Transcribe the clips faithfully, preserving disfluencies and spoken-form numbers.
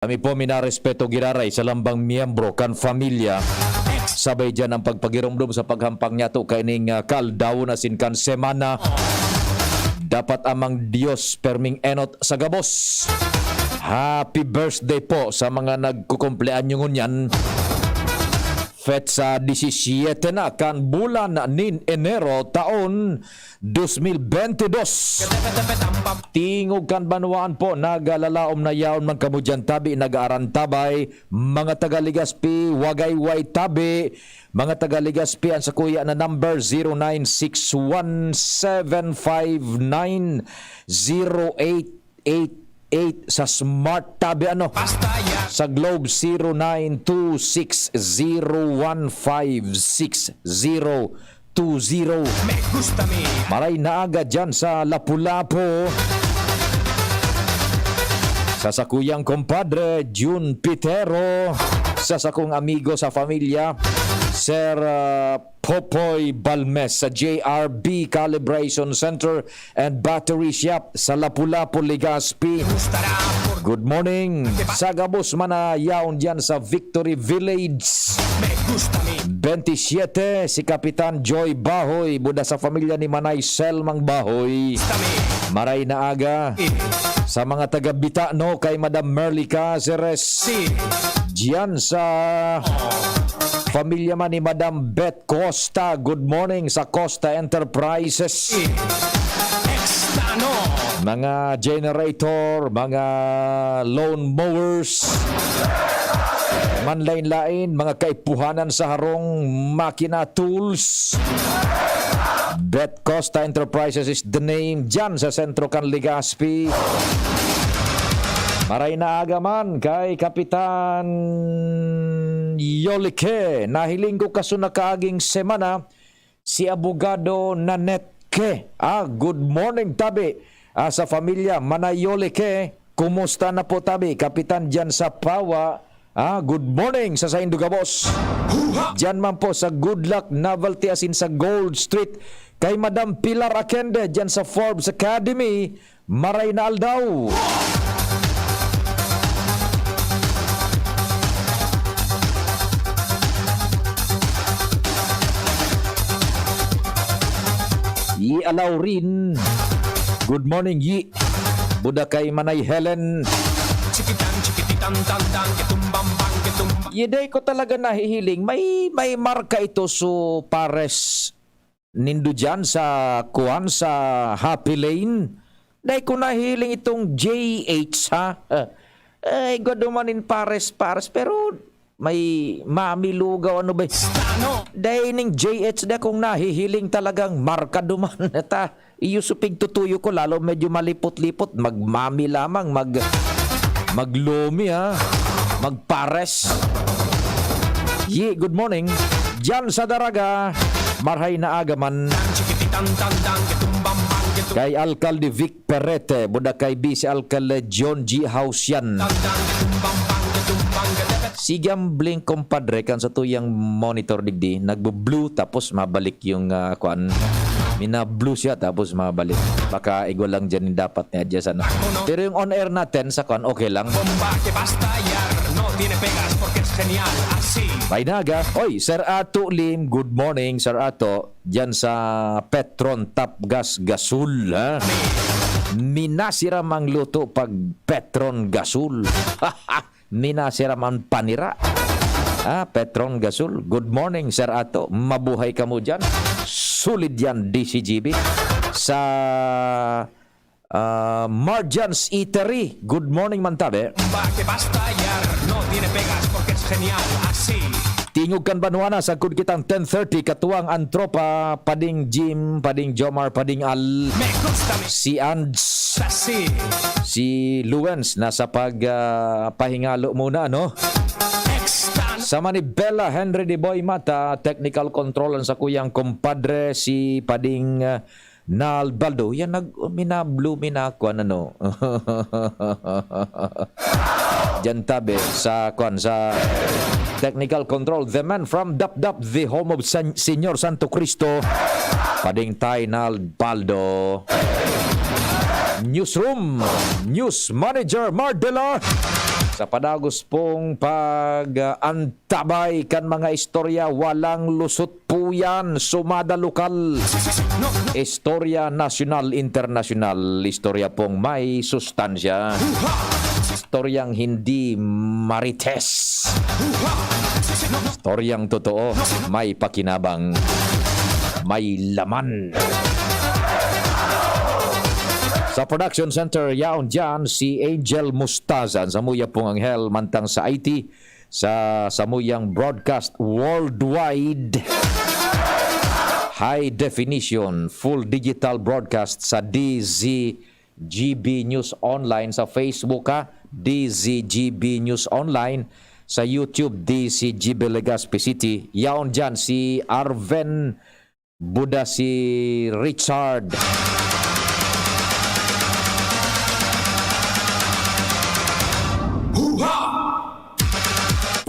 Kami po minarespeto giraray sa lambang miyembro kan pamilya. Sabay dyan ang pagpagiromdom sa paghampang niya to kaining, ah, kaldawon asin kan semana. Dapat amang Dios perming enot sa gabos. Happy birthday po sa mga nagkukumpleanyo ngunyan. Petsa disisiete na kan bulan nin Enero taon dos mil bentidós. Tingog kan banwaan po, nagalalaom na yaon man kamo diyan tabi, nag-aarantabay, mga taga Legazpi, wagayway tabi, mga taga Legazpi, ang sakuya na number zero nine six one seven five nine zero eight eight eight sa Smart tabi, ano? Sa Globe, zero nine two six zero one five six zero two zero. Maray na aga dyan sa Lapu-Lapu. Sa sakuyang kumpadre, Jun Pitero. Sa sakong amigo sa pamilya, Sir, ah, Popoy Balmes sa J R B Calibration Center and Battery Shop sa Lapu-Lapu, Legazpi. Good morning. Sa gabos man na yaon dyan sa Victory Village. Bentisiete, si Kapitan Joy Bahoy, buda sa pamilya ni Manay Selmang Bahoy. Maray na aga. Sa mga taga Bitano, kay Madam Merly Caceres. Diyan sa pamilya man ni Madam Beth Costa. Good morning sa Costa Enterprises. Mga generator, mga lawn mowers, manlain-lain, mga kaipuhanan sa harong, makina, tools. Beth Costa Enterprises is the name. Diyan sa sentro kan Legazpi. Maray na aga man kay Kapitan Yolike. Nahiling ko kaso nakaaging semana, si Abogado Nanette Ke. Ah, good morning, tabi. Ah, sa pamilya, Manay Yolike, kumusta na po, tabi? Kapitan diyan sa Pawa. Ah, good morning sa saindo gabos. Diyan man po sa Good Luck Novelty asin sa Gold Street. Kay Madam Pilar Akende, diyan sa Forbes Academy. Maray na aldaw. Yi Alaurin. Good morning, Yi. Buda kay Manay Helen. Chikitan, chikititan, tan, tan, ketumbang, bang, ketumbang. Yi, dai ko talaga nahihiling. May, may marka ito, so pares nindo dyan sa, kuwan, sa Happy Lane. Dai ko nahiling itong J H, ha? Eh, igwa duman in pares, pares, pero may mamilugaw, ano ba? Dai ning J H da kung nahihiling talagang marka duman. Ta, iyo supig tutuyo ko, lalo medyo malipot-lipot, magmami lamang, mag, maglomi, ha? Magpares. Yi, good morning. Diyan sa Daraga, marhay na aga man. Kay Alkalde Vic Perete, buda kay Vice Alkalde John G Hausian. Si gambling, kumpadre, kan sa tuyang monitor digdi, nagbo-blue tapos mabalik yung, ah, kuan. Mina-blue siya tapos mabalik. Baka igwa lang dyan yung dapat ni adjust, ano. Pero yung on air natin sa kuan, okay lang. Bomba que basta yar, no tiene pegas porque es genial, así. May naga. Oy, Sir Ato Lim, good morning, Sir Ato. Diyan sa Petron Tapgas Gasul, ha? Minasiram ang luto pag Petron Gasul. Minasiram ang panira. Ah, Petron Gasul. Good morning, Sir Ato. Mabuhay kamo diyan. Solid yan, D C G B. Sa, ah, Marjan's Eatery. Good morning, mantabe. Ba que basta yar, no tiene pegas porque es genial, así. Tingog kan banwa na, sagkod kitang ten thirty, katuwang ang tropa, Pading Jim, Pading Jomar, Pading Al. Me gusta mi Si Ands, sasi. Si Luens, nasa pag, ah, pahingalo muna, no? Extra. Sa Manibela, Henry de Boy Mata, technical control ang sakuyang kumpadre, si Pading, ah, Nalbaldo. Yan, nag, minablo, minakuan, ano. Diyan tabi sa, kuan, sa technical control. The man from Dapdap, the home of San, Señor Santo Cristo. Pading Tay Nalbaldo. Newsroom, News Manager Mardela. Sa padagos pong pag-antabay kan mga istorya, walang lusot po yan. Sumada lokal. Istorya nasyonal, internasyonal. Istorya pong may sustansya. Istoryang hindi marites. Istoryang totoo, may pakinabang, may laman. Sa production center, yaon dyan si Angel Mustaza. An samuya pong anghel mantang sa I T, sa samuyang broadcast worldwide. High definition, full digital broadcast sa D Z G B News Online sa Facebook, ha, D Z G B News Online, sa YouTube, D Z G B Legazpi City. Yaon dyan si Arven Buda, si Richard.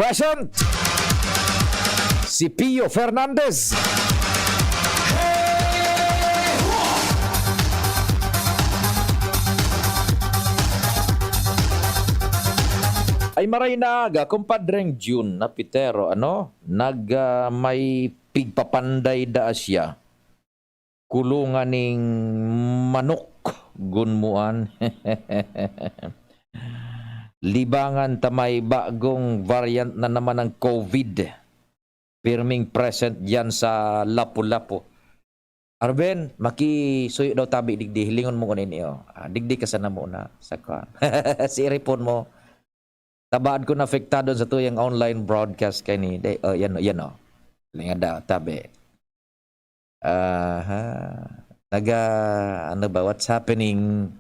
Present! Si Pio Fernandez. Ay, maray na aga, kumpadreng Jun Napitero, ano? Nag, ah, may pigpapanday daa siya. Kulungan ning manok, gunmuan. Libangan ta may bagong variant na naman ng COVID. Pirming present diyan sa Lapu-Lapu. Arben, makisuyo daw tabi digdi, hilingon mo kunin iyo. Ah, digdi ka sana muna sa kwan. Si Iripon mo, tabaad ko na apektado sa tuyang online broadcast kani. Day, oh, yan, yan, oh. Linga daw, tabi. Aha. Naga, ano ba, what's happening?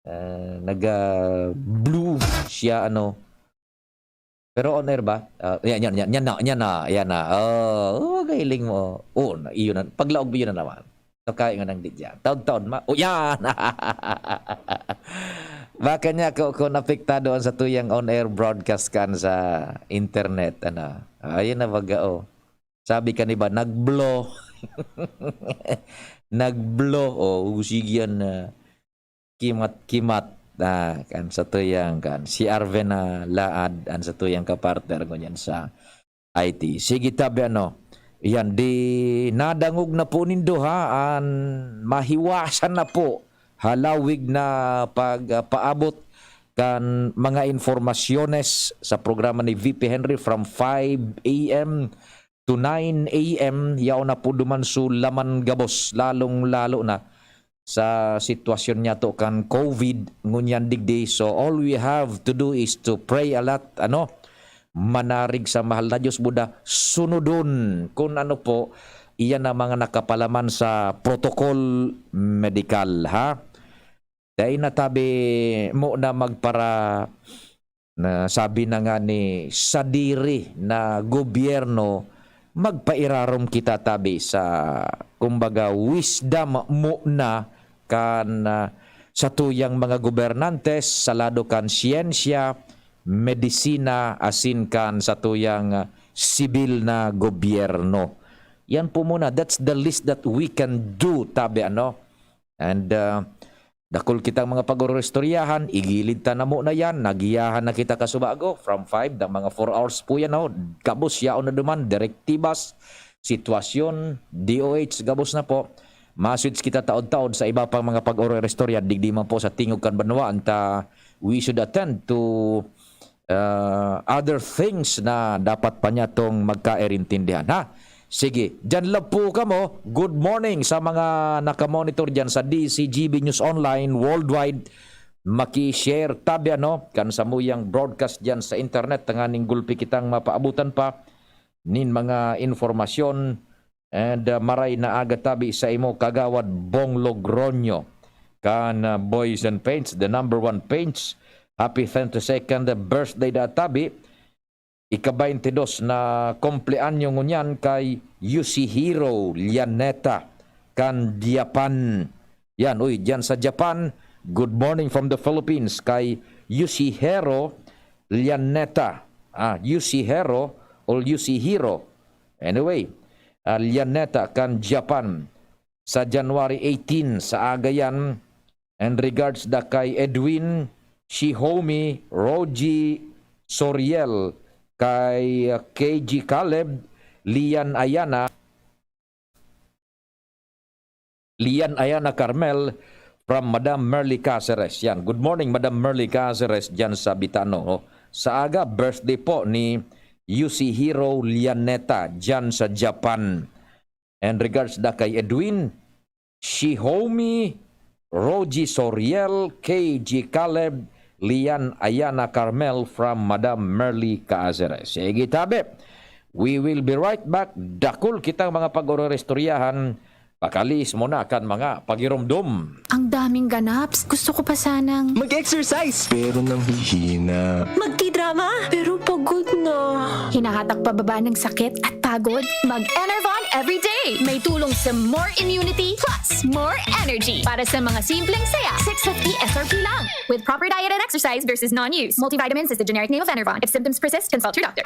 Ah, naga-blue siya, ano. Pero on air ba? Ah, yan, yan, yan, yan na, yan na, yan na. Oh, oh, galing mo. Oh, na, iyon na. Paglaog mo yun na naman. So, kaya nga nang di dyan. Taon-taon ma-, oh, yan! Baka niya ko, kung apektado ang sa tuyang on-air broadcast kan sa internet, ano. Ayun na baga, oh. Sabi ka ni ba, nag-blow. Nag-blow, oh, sige yan na. Kimat-kimat, ah, kan sa tuyang kan. Si Arven na Laad, an sa tuyang kapartner ngunyan sa I T. Sige, tabi, ano, yan, di nadangog na po nindo, ha, an mahiwasan na po, halawig na pag, ah, paabot kan mga informasyones sa programa ni V P Henry from five A M to nine A M, yaon na po duman so laman gabos, lalong-lalo na sa sitwasyon niyato kan COVID ngunyan digdi. So, all we have to do is to pray a lot, ano, manarig sa mahal na Diyos, buda, sunodon kun ano po, iyan ang mga nakapalaman sa protocol medikal, ha? Dai na tabi mo na magpara-, na sabi na nga ni sadiri na gobyerno, magpairarom kita tabi sa, kumbaga, wisdom mo na kan, ah, satuyang mga gobernantes sa lado kan siyensya, medisina, asin kan satuyang, ah, sibil na gobyerno. Yan po muna, that's the least that we can do, tabi, ano? And, ah, dakul kitang mga pag-oristoryahan, igilid ta na muna yan, nagiyahan na kita kasubago, from five, dang mga four hours po yan, oh. Gabos yaon na duman, direktibas, sitwasyon, D O H, gabos na po. Ma-switch kita taod-taod sa iba pang mga pag-oristorya, digdi man po sa tingog kan banwaan ta, we should attend to ah, other things na dapat pa niya tong magkaintindihan, ha? Sige, dyan lang po kamo. Good morning sa mga nakamonitor dyan sa D Z G B News Online worldwide. Maki-share tabi, ano, kan samuyang broadcast dyan sa internet, tanganing gulpi kitang mapaabutan pa nin mga informasyon. And, uh, maray na aga tabi sa imo, Kagawad Bong Logroño, kan, uh, Boys and Paints, the number one paints. Happy twenty-second birthday da tabi. Ika-baynte dos na kumpleanyo ngunyan kay Yoshihiro Llaneta, kan Japan. Yan, uy, diyan sa Japan. Good morning from the Philippines kay Yoshihiro Llaneta. Ah, Yoshihiro or Yoshihiro. Anyway, ah, Llaneta kan Japan sa January eighteen sa aga yan. And regards da kay Edwin Shihomi, Roji Soriel, kay K G Caleb, Lian Ayana, Lian Ayana Carmel from Madam Merly Caceres. Yan. Good morning, Madam Merly Caceres, dyan sa Bitano. Sa aga, birthday po ni Yusihiro Lianeta, dyan sa Japan. And regards da kay Edwin, Shihomi, Roji Soriel, K G Caleb, Lian Ayana Carmel from Madam Merly Caceres. Sige, tabi. We will be right back. Dakul kitang mga pag-ororestoryahan. Pakalis mo na kan mga pagirumdom. Ang daming ganaps. Gusto ko pa sanang Mag-exercise! Pero nanghihina. Magtidrama, pero pagod na. Hinahatak pababa ng sakit at pagod. Mag-Enervon everyday. May tulong sa more immunity plus more energy. Para sa mga simpleng saya, six fifty S R P lang. With proper diet and exercise versus non-use. Multivitamins is the generic name of Enervon. If symptoms persist, consult your doctor.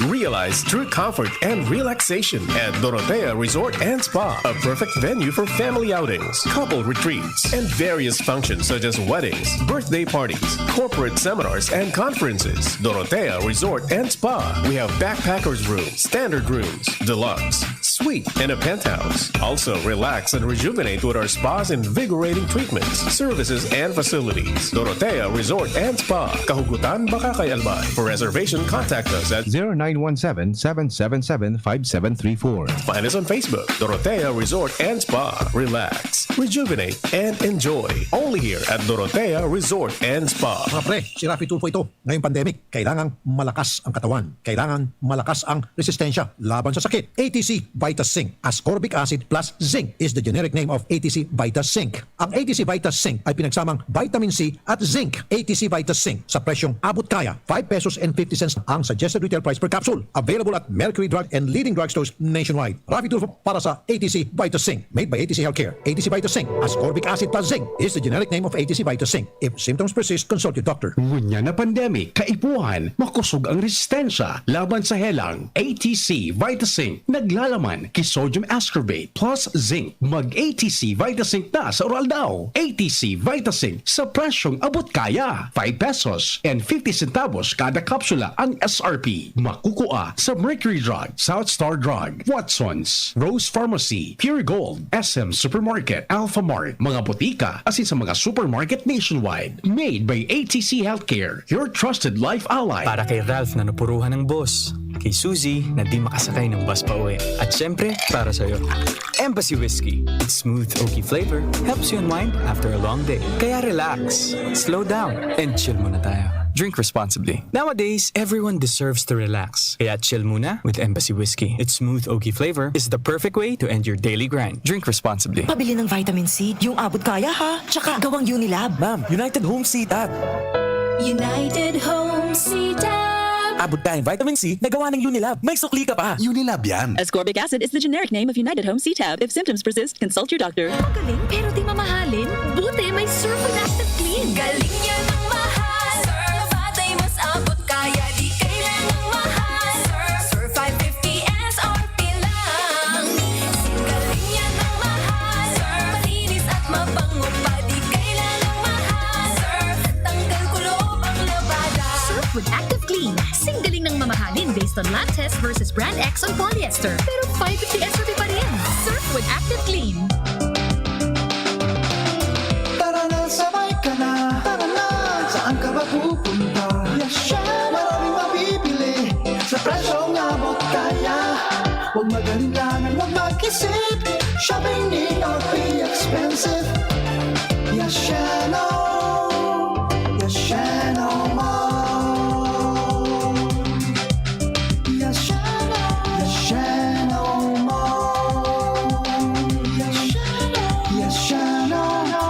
Realize true comfort and relaxation at Dorotea Resort and Spa, a perfect venue for family outings, couple retreats, and various functions such as weddings, birthday parties, corporate seminars, and conferences. Dorotea Resort and Spa. We have backpackers room, standard rooms, deluxe, suite, and a penthouse. Also, relax and rejuvenate with our spa's invigorating treatments, services, and facilities. Dorotea Resort and Spa, Kahugutan, Bacacay, Albay. For reservation, contact us at zero nine one seven, seven seven seven, five seven three four. Find us on Facebook, Dorotea Resort and Spa. Relax, rejuvenate, and enjoy. Only here at Dorotea Resort and Spa. Mga pre, si Raffy Tulfo ito. Ngayong pandemic, kailangang malakas ang katawan. Kailangan malakas ang resistensya laban sa sakit. A T C Vita Zinc. Ascorbic acid plus zinc is the generic name of A T C Vita Zinc. Ang A T C Vita Zinc ay pinagsamang vitamin C at zinc. A T C Vita Zinc sa presyong abot kaya, five pesos and fifty cents ang suggested retail price per capsule. Available at Mercury Drug and leading drugstores nationwide. Raffy Tulfo para sa A T C Vita Zinc. Made by A T C Healthcare. A T C Vita Zinc. Ascorbic acid plus zinc is the generic name of A T C Vita Zinc. If symptoms persist, consult your doctor. Ngunyan na pandemic, kaipuhan, makosog ang resistensya laban sa helang. A T C Vita Zinc, naglalaman ki sodium ascorbate plus zinc. Mag A T C Vita Zinc na sa oral daw. A T C Vita Zinc sa presyong abot kaya. Five pesos and fifty centavos kada kapsula ang S R P. Makukua sa Mercury Drug, South Star Drug, Watsons, Rose Pharmacy, Pure Gold, S M Supermarket, Alpha Mart, mga botika, asin sa mga supermarket nationwide. Made by A T C Healthcare, your trusted life ally. Para kay Ralph na napuruhan ng boss, kay Suzy na di makasakay ng bus pa uwi, at syempre, para sa'yo. Embassy Whiskey. Its smooth, oaky flavor helps you unwind after a long day. Kaya relax, slow down, and chill muna tayo. Drink responsibly. Nowadays, everyone deserves to relax. Kaya chill muna with Embassy Whiskey. Its smooth, oaky flavor is the perfect way to end your daily grind. Drink responsibly. Pabili ng vitamin C, yung abot kaya ha. Tsaka gawang Unilab. Ma'am, United Home C Tab. United Home C Tab. Abot kayang vitamin C na gawa ng Unilab. May sukli ka pa. Unilab yan. Ascorbic acid is the generic name of United Home C Tab. If symptoms persist, consult your doctor. Magaling pero di mamahalin? Buti may Surf with Active Clean. Galing yan ang mahal. Surf, batay mas abot kaya, di kailangang mahal. Surf, Surf five fifty S R P lang. Galing yan ang mahal. Surf, malinis at mabango pa, di kailangang mahal. Surf, tanggal kuloob ang labada. Surf with Active Clean. Singgaling ng mamahalin based on lab test versus brand X on polyester. Pero five fifty S R P pa rin. Surf with Active Clean. Tara na, sabay ka na. Tara na, saan ka ba pupunta? Yes, siya. Maraming mabibili sa presyong abot kaya. Huwag mag-alinlangan, huwag mag-isip. Shopping need not be expensive. Yes, siya, no. Yes, siya, no more. Yes, siya, no. Yes, siya, no more. Yes, siya, no. Yes, siya, no.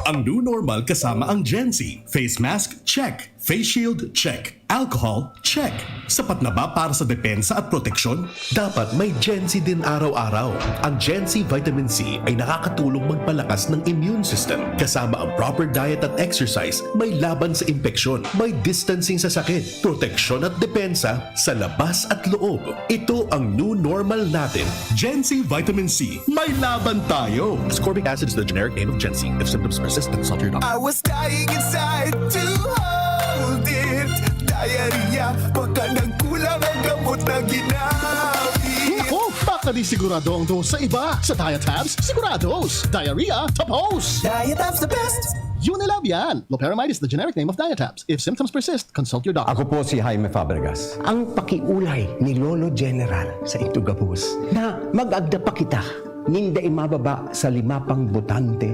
Ang new normal kasama ang Gen Z. Face mask, check. Face shield, check. Alcohol, check. Sapat na ba para sa depensa at proteksyon? Dapat may Gen Z din araw-araw. Ang Gen Z Vitamin C ay nakakatulong magpalakas ng immune system. Kasama ang proper diet at exercise, may laban sa impeksyon, may distancing sa sakit, proteksyon at depensa sa labas at loob. Ito ang new normal natin. Gen Z Vitamin C, may laban tayo! Ascorbic acid is the generic name of Gen Z. If symptoms persist, consult your doctor. I was dying inside to Diarrhea, baka nagkulang ang gamot na ginamit. Naku, baka di sigurado ang dose sa iba. Sa Diatabs, sigurados. Diarrhea, tapos! Diatabs the best! Unilab yan! Loperamide is the generic name of Diatabs. If symptoms persist, consult your doctor. Ako po si Jaime Fabregas, ang pakiulay ni Lolo General sa Ito Gabos na mag-agda pa kita nin dai mababa sa lima pang botante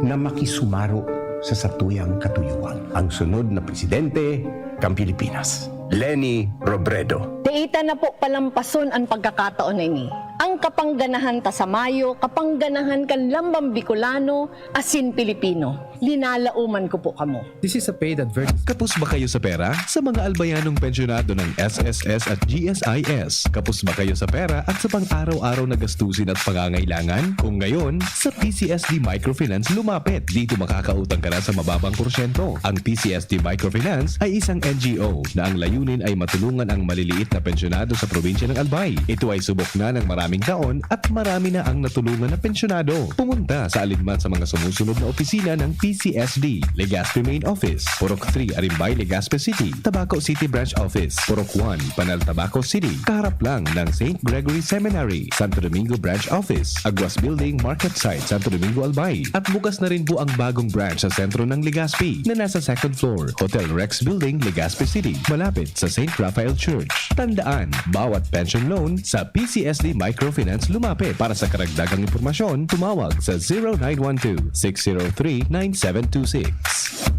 na makisumaro sa satuyang katuyuan. Ang sunod na presidente kan Pilipinas, Leni Robredo. Dai ta na po palampason an pagkakataon na ini. Ang kapangganahan ta sa mayo, kapangganahan kan lambang Bicolano asin Pilipino. Linalaoman ko po kamo. This is a paid advertisement. Kapos ba kayo sa pera? Sa mga albayanong pensyonado ng S S S at G S I S, kapos ba kayo sa pera at sa pang-araw-araw na gastusin at pangangailangan? Kung ngayon, sa P C S D Microfinance lumapit. Dito makakautang ka na sa mababang porsyento. Ang P C S D Microfinance ay isang N G O na ang layunin ay matulungan ang maliliit na pensyonado sa probinsya ng Albay. Ito ay subok na ng maraming taon at marami na ang natulungan na pensyonado. Pumunta sa alinman sa mga sumusunod na opisina ng P C S D: Legazpi Main Office, Purok three, Arimbay, Legazpi City; Tabaco City Branch Office, Purok one, Panal, Tabaco City, kaharap lang ng Saint Gregory Seminary; Santo Domingo Branch Office, Aguas Building, Market Site, Santo Domingo, Albay. At bukas na rin po ang bagong branch sa sentro ng Legazpi, na nasa second floor, Hotel Rex Building, Legazpi City, malapit sa Saint Raphael Church. Tandaan, bawat pension loan sa P C S D Microfinance lumapit. Para sa karagdagang impormasyon, tumawag sa zero nine one two, six zero three, nine seven two six.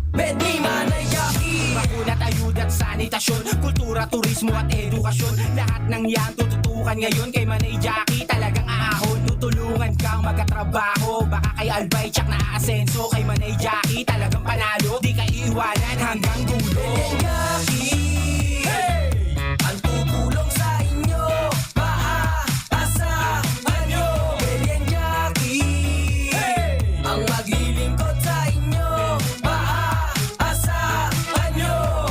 Pwede man ay Jackie. Bakuna, ayuda at sanitasyon, kultura, turismo at edukasyon. Lahat ng yan tututukan ngayon kay Manay Jackie. Talagang aahon, tutulungan kang magkatrabaho. Baka kay Albay tsak na aasenso, kay Manay Jackie talagang panalo. Di ka iiwanan hanggang dulo. Manay Jackie, hey! Ang tutulong sa inyo, maaasahan nyo. Manay Jackie, hey! Ang maglilingkod sa inyo, maaasahan nyo.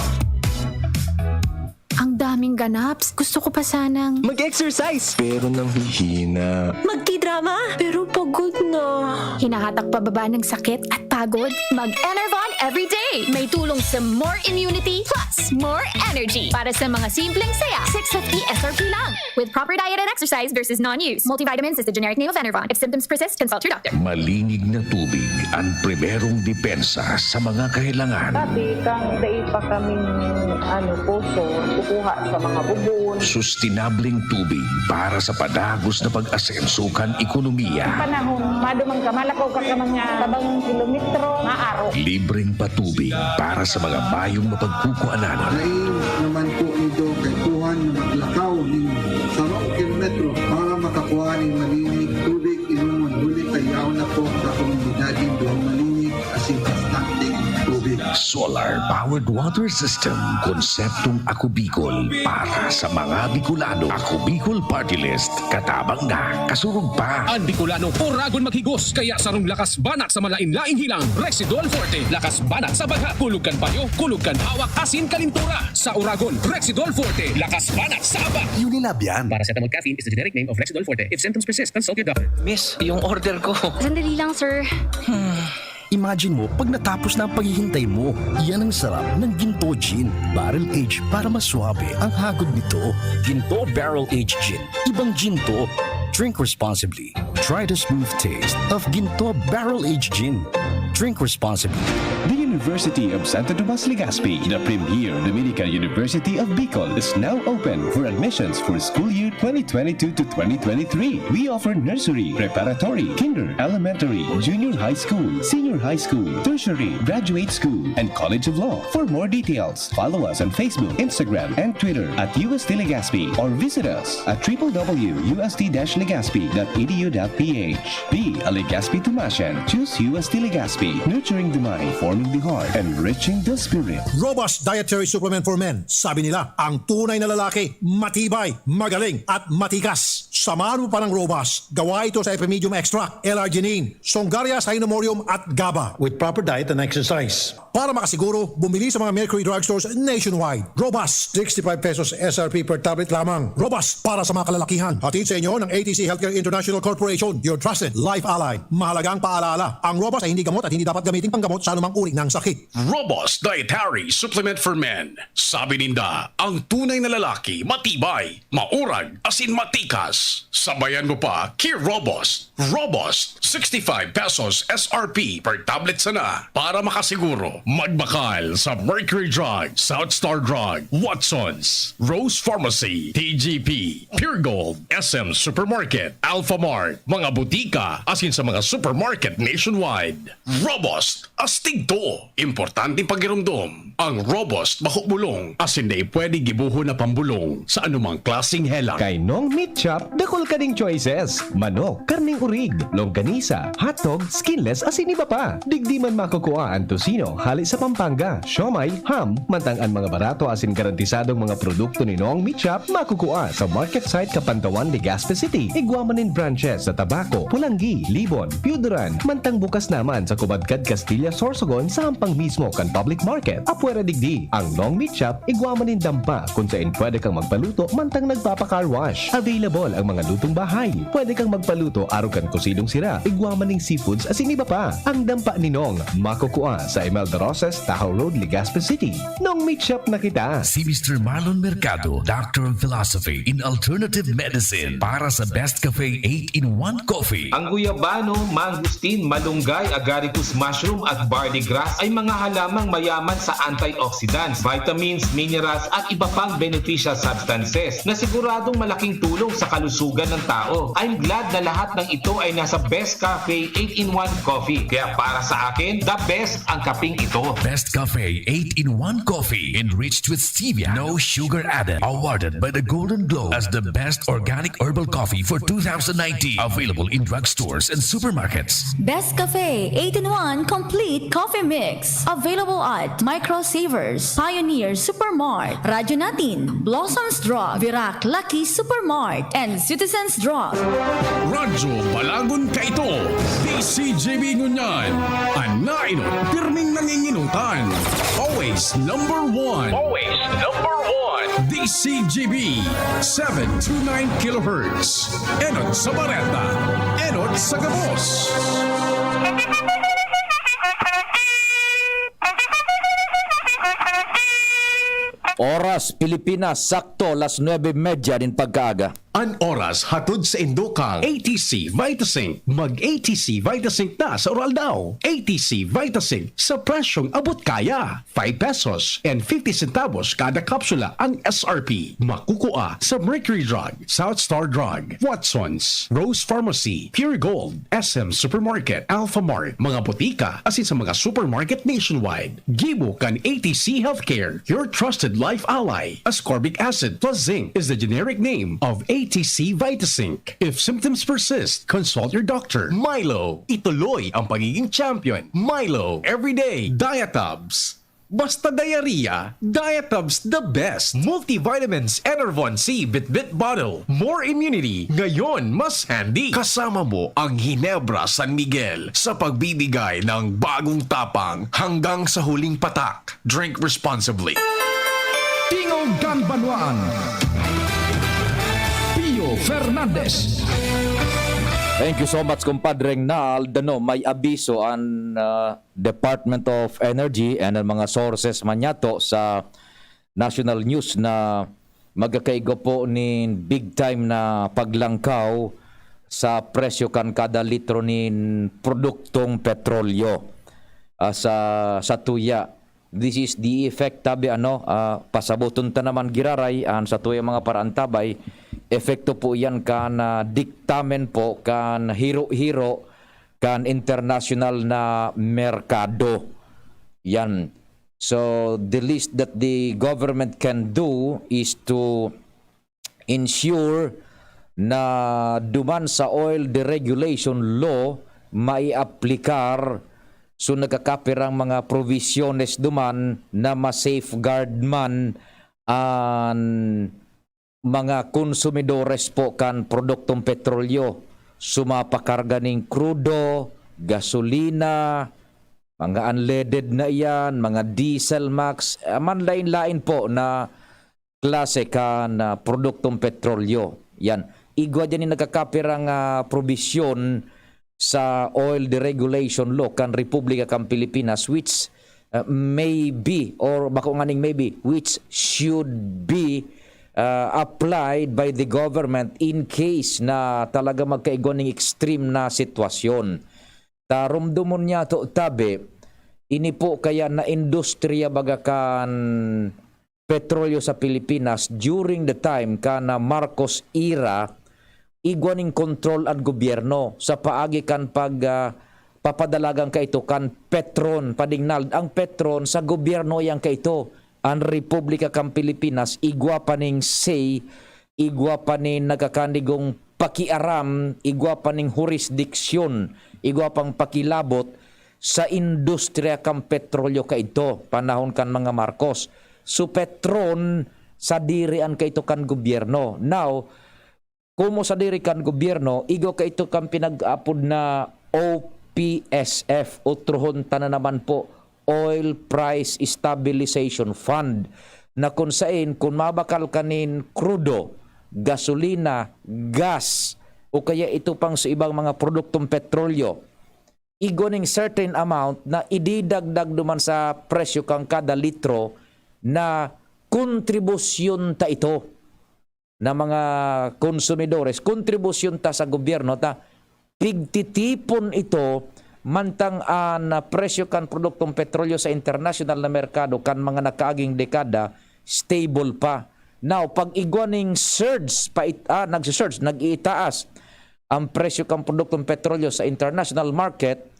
Ang daming ganaps. Gusto ko pa sanang Mag-exercise! Pero nanghihina. Magkidrama! Pero pagod na. Hinahatak pababa ng sakit at pagod. Mag-Enervon everyday! May tulong sa more immunity plus more energy. Para sa mga simpleng saya, six fifty S R P lang. With proper diet and exercise versus non-use. Multivitamins is the generic name of Enervon. If symptoms persist, consult your doctor. Malinig na tubig ang primerong depensa sa mga kahelangan. Sabi kang dai pa kaming, ano, poso, kukuha sa mga bubon. Sustinableng tubig para sa padagos na pag-asenso kan ekonomiya. Panahon, maduman ka, malakaw ka ka mga tabang kilometro, maaro. Libreng patubig para sa mga mayong mapagkukuanan. Lain naman po nido kaipuhan na maglakaw nin sarong kilometro para makakuha nin malinig tubig inomon, huli ta yaon na po sa komunidad nin duwang malinig asin bastanteng tubig. Solar-powered water system, konseptong Ako Bicol para sa mga Bicolano. Ako Bicol Party List, katabang na, kasurog pa. An Bicolano, oragon maghigos, kaya sarong lakas banat sa malain-laing hilang, Rexidol Forte. Lakas banat sa bagha, kulog kan payo, kulog kan hawak, asin kalintura. Sa oragon, Rexidol Forte. Lakas banat sa abak. Unilab yan. Paracetamol caffeine is the generic name of Rexidol Forte. If symptoms persist, consult your doctor. Miss, yung order ko. Sandali lang, sir. Imagine mo, pag natapos na ang paghihintay mo, yan ang sarap ng Ginto Gin. Barrel age para mas suabe ang hagod nito. Ginto Barrel Age Gin. Ibang gin to. Drink responsibly. Try the smooth taste of Ginto Barrel Age Gin. Drink responsibly. The University of Santo Tomas Legazpi, the premier Dominican University of Bicol, is now open for admissions for school year twenty twenty-two to twenty twenty-three. We offer nursery, preparatory, kinder, elementary, junior high school, senior high school, tertiary, graduate school, and College of Law. For more details, follow us on Facebook, Instagram, and Twitter at U S T Legazpi or visit us at triple W U S T dash legazpi dot E D U dot P H. Be a Legazpi Tomasian. Choose U S T Legazpi. Nurturing the mind, forming the heart, enriching the spirit. Robust Dietary Supplement for Men. Sabi nila, ang tunay na lalaki, matibay, magaling, at matikas. Samahan mo pa ng Robust. Gawa ito sa Epimedium Extract, L-arginine, Songarias hynomorium at gaba. With proper diet and exercise. Para makasiguro, bumili sa mga Mercury Drugstores nationwide. Robust, sixty-five pesos S R P per tablet lamang. Robust para sa mga kalalakihan. Hatid sa inyo ng A T C Healthcare International Corporation, your trusted life ally. Mahalagang paalaala, ang Robust ay hindi gamot at hindi dapat gamitin panggamot sa anumang uri ng Taki. Robust Dietary Supplement for Men. Sabi ninda, ang tunay na lalaki, matibay, maurag, asin matikas. Sabayan mo pa, Kir Robust. Robust, sixty-five pesos S R P per tablet sana. Para makasiguro, magbakal sa Mercury Drug, South Star Drug, Watson's, Rose Pharmacy, T G P, Pure Gold, S M Supermarket, Alphamart, mga butika, asin sa mga supermarket nationwide. Robust, astig to. Importanteng pagiromdom, ang Robust bako bulong, asin dai pwede gibohon na pambulong sa anumang klaseng helang. Kay Nong Meat Shop, dakul ka ning choices. Manok, karneng urig, longganisa, hotdog, skinless, asin iba pa. Digdi man makukua an tocino, hale sa Pampanga, siomai, ham, mantang an mga barato asin garantisadong mga produkto ni Nong Meat Shop makukua sa market site Kapantawan, Legazpi City. Igwa man nin branches sa Tabaco, Polangui, Libon, Pioduran, mantang bukas naman sa Cubadcad, Castilla, Sorsogon sa hampang mismo kan public market. Apwera digdi, ang Nong Meat Shop, igwa man nin dampa kun saen pwede kang magpaluto mantang nagpapa-car wash. Available ang mga lutong bahay. Pwede kang magpaluto arog kan cocidong sira, igwa man nin seafoods asin iba pa. Ang dampa ni Nong makukua sa Imelda Roses, Tahaw Road, Legazpi City. Nong Meat Shop na kita. Si Mister Marlon Mercado, Doctor of Philosophy in Alternative Medicine, para sa Best Cafe eight-in-one Coffee. Ang guyabano, mangosteen, malunggay, agaricus mushroom at barley grass ay mga halamang mayaman sa antioxidants, vitamins, minerals at iba pang beneficial substances na siguradong malaking tulong sa kalusugan ng tao. I'm glad na lahat ng ito ay nasa Best Cafe eight-in-one Coffee. Kaya para sa akin, the best ang kaping ito. Best Cafe eight-in-one Coffee, enriched with stevia, no sugar added. Awarded by the Golden Globe as the best organic herbal coffee for two thousand nineteen. Available in drugstores and supermarkets. Best Cafe eight-in-one Complete Coffee Mix. Available at Micro Savers, Pioneer Supermart, Radyo Natin, Blossoms Drug, Virac Lucky Supermart, and Citizens Drug. Radyo Balagon Kaito, D C G B ngunyan. An nainot, pirming nanginginutan. Always number one. Always number one. D C G B, seven two nine kilohertz. Enot sa bareta, enot sa gabos. Oras, Pilipinas, sakto, las nuebe y media nin pagkaaga. An oras hatod saindo kan A T C Vitazinc. Mag A T C Vitazinc na sa Uraldaw. A T C Vitazinc sa presyong abot kaya. Five pesos and fifty centavos kada kapsula ang S R P. Makukua sa Mercury Drug, South Star Drug, Watson's, Rose Pharmacy, Pure Gold, S M Supermarket, Alphamart, mga botika, asin sa mga supermarket nationwide. Gibo kan A T C Healthcare, your trusted life ally. Ascorbic acid plus zinc is the generic name of A T C Vitazinc. If symptoms persist, consult your doctor. Milo, ituloy ang pagiging champion. Milo, everyday. Diatabs. Basta diarrhea, Diatabs the best. Multivitamins, Enervon C, Bitbit Bottle. More immunity, ngayon mas handy. Kasama mo ang Ginebra San Miguel sa pagbibigay ng bagong tapang hanggang sa huling patak. Drink responsibly. Tingog kan Banwaan. Pio Fernandez. Thank you so much, Compadre Nald. Ano, may abiso ang, ah, Department of Energy and ang mga sources man yato sa national news na magkakaigwa po nin big time na paglangkaw sa presyo kan kada litro nin produktong petrolyo, ah, sa, sa tuya. This is the effect, tabi, ano, ah, pasaboton ta naman giraray, an satuyang mga paraantabay, epekto po iyan kan, ah, diktamen po kan hiro-hiro kan internasyonal na merkado. Yan. So, the least that the government can do is to ensure na duman sa oil deregulation law maiaplikar. So, nagkakapirang mga provisiones duman na ma-safeguard man an mga konsumidores po kan produktong petrolyo. So, mapakarga ning krudo, gasolina, mga unleaded na iyan, mga diesel max, ah, manlain-lain po na klase kan, ah, produktong petrolyo. Yan. Igwa diyan yung nagkakapirang, ah, probisyon sa oil deregulation law kan Republika kan Pilipinas, which, uh, maybe, or bako nganing maybe, which should be uh, applied by the government in case na talaga magkaigwa ning extreme na sitwasyon. Ta rumdomon niya to tabi, ini po kaya na industriya baga kan petrolyo sa Pilipinas during the time kan Marcos era, igwa ning kontrol an gobyerno sa paagi kan pag, ah, papadalagan kaito kan Petron. Padingnal, ang Petron sa gobyerno yan kaito. An Republika kan Pilipinas, igwa pa ning say, igwa pa nin nagkakanigong pakiaram, igwa pa ning hurisdiksyon, igwa pang pakilabot sa industriya kan petrolyo kaidto, panahon kan mga Marcos. So, Petron, sadiri an kaito kan gobyerno. Now, komo sadiri kan gobyerno, igwa kaito kan pinag-apod na O P S F, otrohon ta na naman po, Oil Price Stabilization Fund, na kun sain, kun mabakal ka nin krudo, gasolina, gas, o kaya ito pang sa ibang mga produktong petrolyo, igwa ning certain amount na ididagdag duman sa presyo kan kada litro na kontribusyon ta ito na mga konsumidores, kontribusyon ta sa gobyerno ta pigtitipon ito mantang an presyo kan produktong petrolyo sa internasyonal na merkado kan mga nakaaging dekada stable pa. Now, pag igwa ning surge, pa it-, ah, nagsusurge, nag-iitaas ang presyo kan produktong petrolyo sa international market,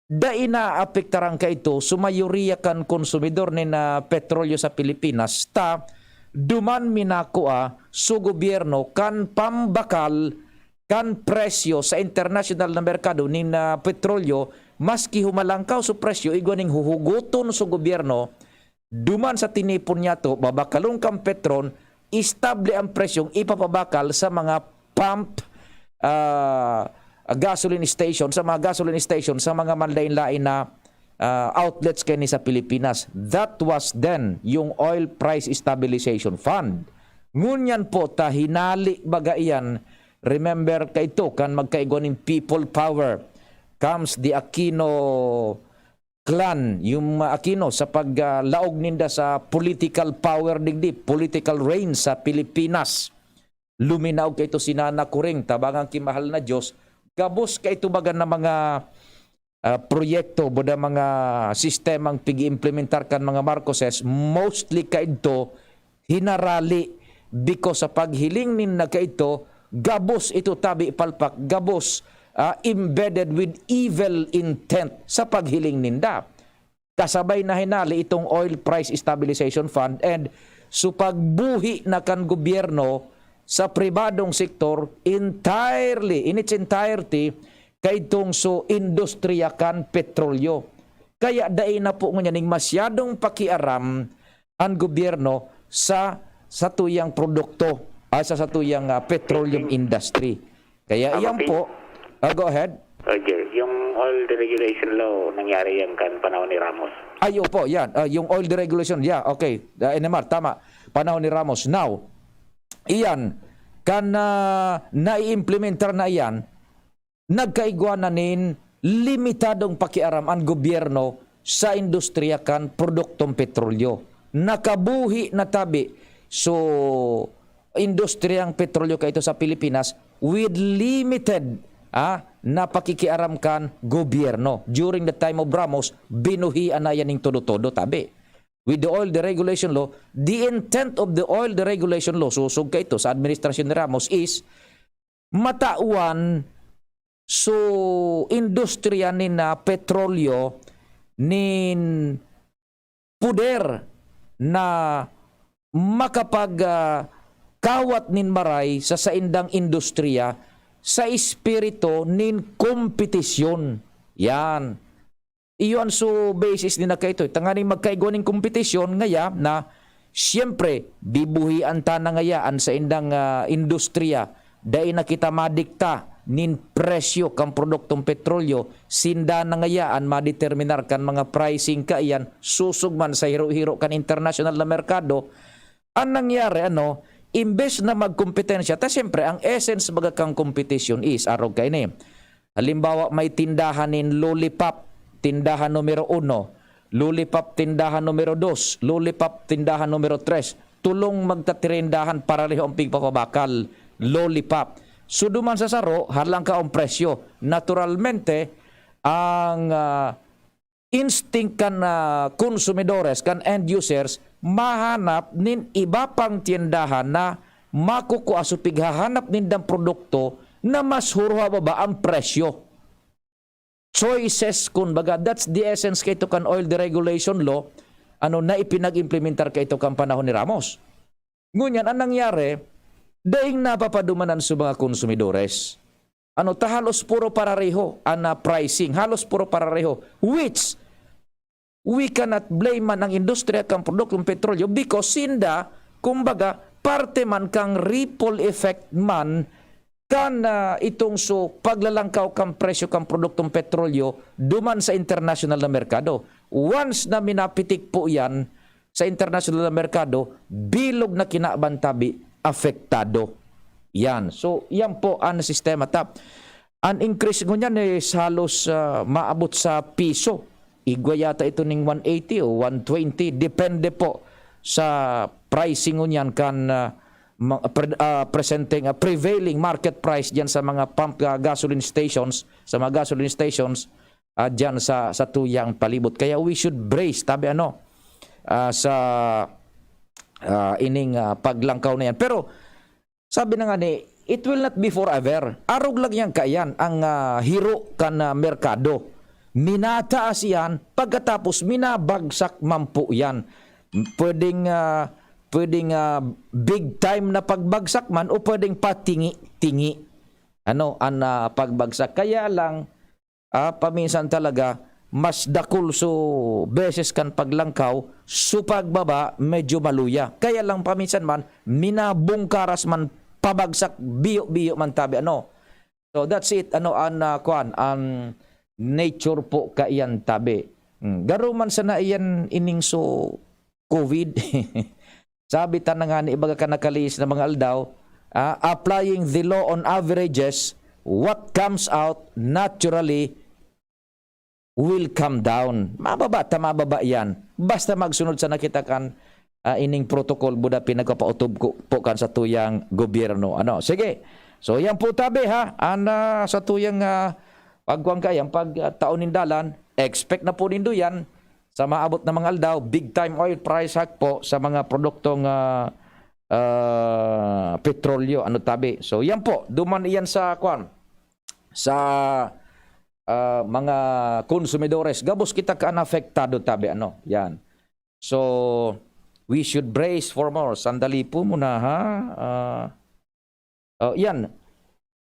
dai naapektaran kaito so mayoriya kan konsumidor nin, ah, petrolyo sa Pilipinas, ta duman minakua so gobyerno kan pambakal kan presyo sa internasyonal na merkado nin, ah, petrolyo, maski humalangkaw so presyo, igwa ning huhugoton so gobyerno, duman sa tinipon niya to, babakalon kan Petron, estable ang presyong ipapabakal sa mga pump, ah, gasoline station, sa mga gasoline station, sa mga manlain-lain na, ah, outlets kaini sa Pilipinas. That was then yung Oil Price Stabilization Fund. Ngunyan po, ta hinali baga iyan, remember kaito, kan magkaigwa nin people power, comes the Aquino clan, yung mga Aquino, sa pag, ah, laog ninda sa political power digdi, political reign sa Pilipinas. Luminaog kaito si Nana Coring, tabangan ki mahal na Diyos, gabos kaito baga na mga, ah, proyekto, buda mga sistemang pig-iimplementar kan mga Marcoses, mostly kaidto hinarali because sa paghiling ninda kaito, gabos ito tabi palpak, gabos, ah, embedded with evil intent sa paghiling ninda. Kasabay na hinali itong Oil Price Stabilization Fund and so pagbuhi na kan gobyerno sa pribadong sektor entirely, in its entirety, kaitong so industriya kan petrolyo. Kaya dai na po ngunyan ning masyadong pakiaram an gobyerno sa satuyang produkto, ah, sa satuyang, ah, petroleum industry. Kaya Tama, iyan Pin. po, ah, go ahead. Roger, yung oil deregulation law, nangyari yan kan panahon ni Ramos. Ay, opo, yan. Ah, yung oil deregulation, yeah, okay. Ah, N M R, tama. Panahon ni Ramos. Now, iyan, kan, ah, nai-implementar na iyan, nagkaigwa na nin limitadong pakiaram an gobyerno sa industriya kan produktong petrolyo. Nakabuhi na tabi so industriyang petrolyo kaito sa Pilipinas with limited, ah, na pakikiaram kan gobyerno. During the time of Ramos, binuhian na yan ning todo-todo, tabi. With the oil deregulation law, the intent of the oil deregulation law, susog kaito sa administrasyon ni Ramos, is matawan so industriya nin, ah, petrolyo nin poder na makapag, ah, kawat nin maray sa saindang industriya sa espiritu nin kompetisyon. Yan. Iyo an so basis ni nagkaito, eh. Tanganing magkaigwa ning kompetisyon, ngaya na, siyempre, bibuhian ta na ngaya an saindang, ah, industriya. Dai na kita madikta nin presyo kan produktong petrolyo, sinda na ngaya an madeterminar kan mga pricing kaiyan, susog man sa hiro-hiro kan internasyonal na merkado. An nangyari, ano, imbes na magkompetensya, ta siyempre, ang essence baga kan kompetisyon is, arog kaini. Halimbawa, may tindahan nin lollipop, tindahan numero uno, Lollipop tindahan numero dos, Lollipop tindahan numero tres. Tulong magtatirindahan, pareho ang pigpapabakal, Lollipop. So, duman sa saro, halangka ang presyo. Naturalmente, ang, ah, instinct kan, ah, konsumidores, kan end users, mahanap nin iba pang tiyendahan na makukua, so pighahanap nindang produkto na mas hurwa baba ang presyo. Choices, kun baga, that's the essence kaito kan oil deregulation law, ano, na ipinag-implementar kaito kan panahon ni Ramos. Ngunyan, ang nangyari, daing napapadumanan sa mga konsumidores. Ano, ta halos puro parareho ang, ah, pricing, halos puro parareho, which we cannot blame man ang industriya kan produktong petrolyo because sinda, kumbaga, parte man kan ripple effect man kan, ah, itong so paglalangkaw kan presyo kan produktong petrolyo duman sa internasyonal na merkado. Once na minapitik po yan sa internasyonal na merkado, bilog na kinaban tabi, apektado. Yan. So, yan po ang sistema. Tap, ang increase ngunyan is halos, ah, maabot sa piso. Igwa yata ito ning one eighty o one twenty. Depende po sa pricing ngunyan kan, ah, ma-, pre-, ah, presenting, ah, prevailing market price diyan sa mga pump, ah, gasoline stations, sa mga gasoline stations, ah, diyan sa, sa tuyang palibot. Kaya we should brace, tabi ano, ah, sa, ah, ining, ah, paglangkaw na yan. Pero sabi na nga ni, it will not be forever. Arog lang yan kaiyan ang, ah, hiro kan, ah, merkado. Minataas yan, pagkatapos minabagsak man po yan. Pwedeng, ah, pwedeng, ah, big time na pagbagsak man o pwedeng patingi-tingi. Ano, ang, ah, pagbagsak. Kaya lang, ah, paminsan talaga, mas dakul so beses kan paglangkaw, so pagbaba, medyo maluya. Kaya lang paminsan man, minabungkaras man, pabagsak, biyo-biyo man tabi, ano. So that's it, ano, an, ah, kuwan, an nature po kaiyan tabi. Hmm, garo man sana iyan ining so COVID. Sabi ta na nga ni ibaga kan nakalihis na mga aldaw, ah, applying the law on averages, what comes out naturally will come down. Mababa ta mababa yan. Basta magsunod sana kita kan, ah, ining protocol buda pinagpapautob ko po kan sa tuyang gobyerno. Ano? Sige. So, yan po tabi ha. An, ah, sa tuyang, ah, pagkuan kaya, pag, ah, taon nin dalan, expect na po nindo yan sa maabot na mga aldaw, big time oil price hike po sa mga produktong, ah, ah, petrolyo, ano tabi. So, yan po, duman iyan sa, kwan, sa, ah, mga konsumidores. Gabos kita ka-apektado tabi, ano, yan. So, we should brace for more. Sandali po muna, ha? Ah, oh, yan.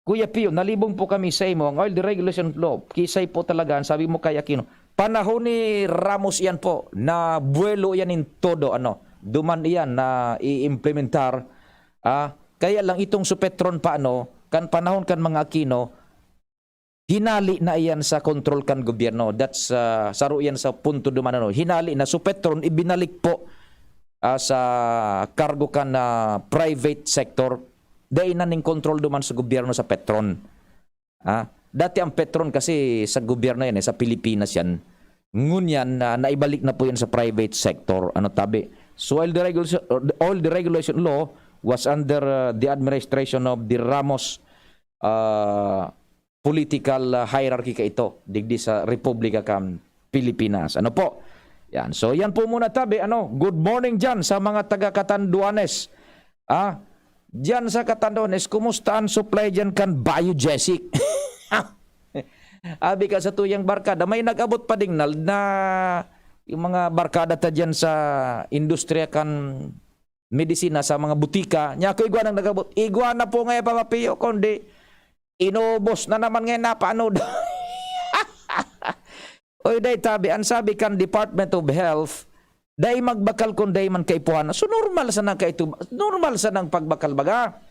Kuya Pio, nalibong po kami sa imo. Ang oil deregulation law, kisay po talaga, ang sabi mo kay Aquino. Panahon ni Ramos yan po, na buwelo yan in todo, ano, duman iyan na i-implementar. Ah, kaya lang itong sa Petron pa, ano, kan panahon kan mga Aquino, hinali na iyan sa kontrol kan gobyerno. That's, ah, saro yan sa punto duman, ano. Hinali na. So, Petron, ibinalik po, ah, sa kargo kan, ah, private sector. Dai na ning kontrol duman sa gobyerno sa Petron. Ah, dati ang Petron kasi sa gobyerno yan, eh, sa Pilipinas yan. Ngunyan, na naibalik na po yan sa private sector. Ano tabi? So, oil deregulation, oil deregulation law was under, uh, the administration of the Ramos, uh, political, uh, hierarchy ka ito, digdi sa Republika kan Pilipinas. Ano po? Yan. So, yan po muna tabi. Ano, good morning dyan sa mga taga Catanduanes. Ah, dyan sa Catanduanes, kumusta ang supply dyan kan Biogesic? Abi ka sa tuyang barkada, may nag-abot pa ding nal na yung mga barkada ta dyan sa industriya kan medisina sa mga butika. Nya ako igwa nang nag-abot. Igwa na po ngayon, Papa Pio, kundi inubos na naman ngayon, napaano daw. Oy, dai tabi, ang sabi kan Department of Health, dai magbakal kun dai man kaipuhan. So, normal sana kaito, normal sana ang pagbakal baga.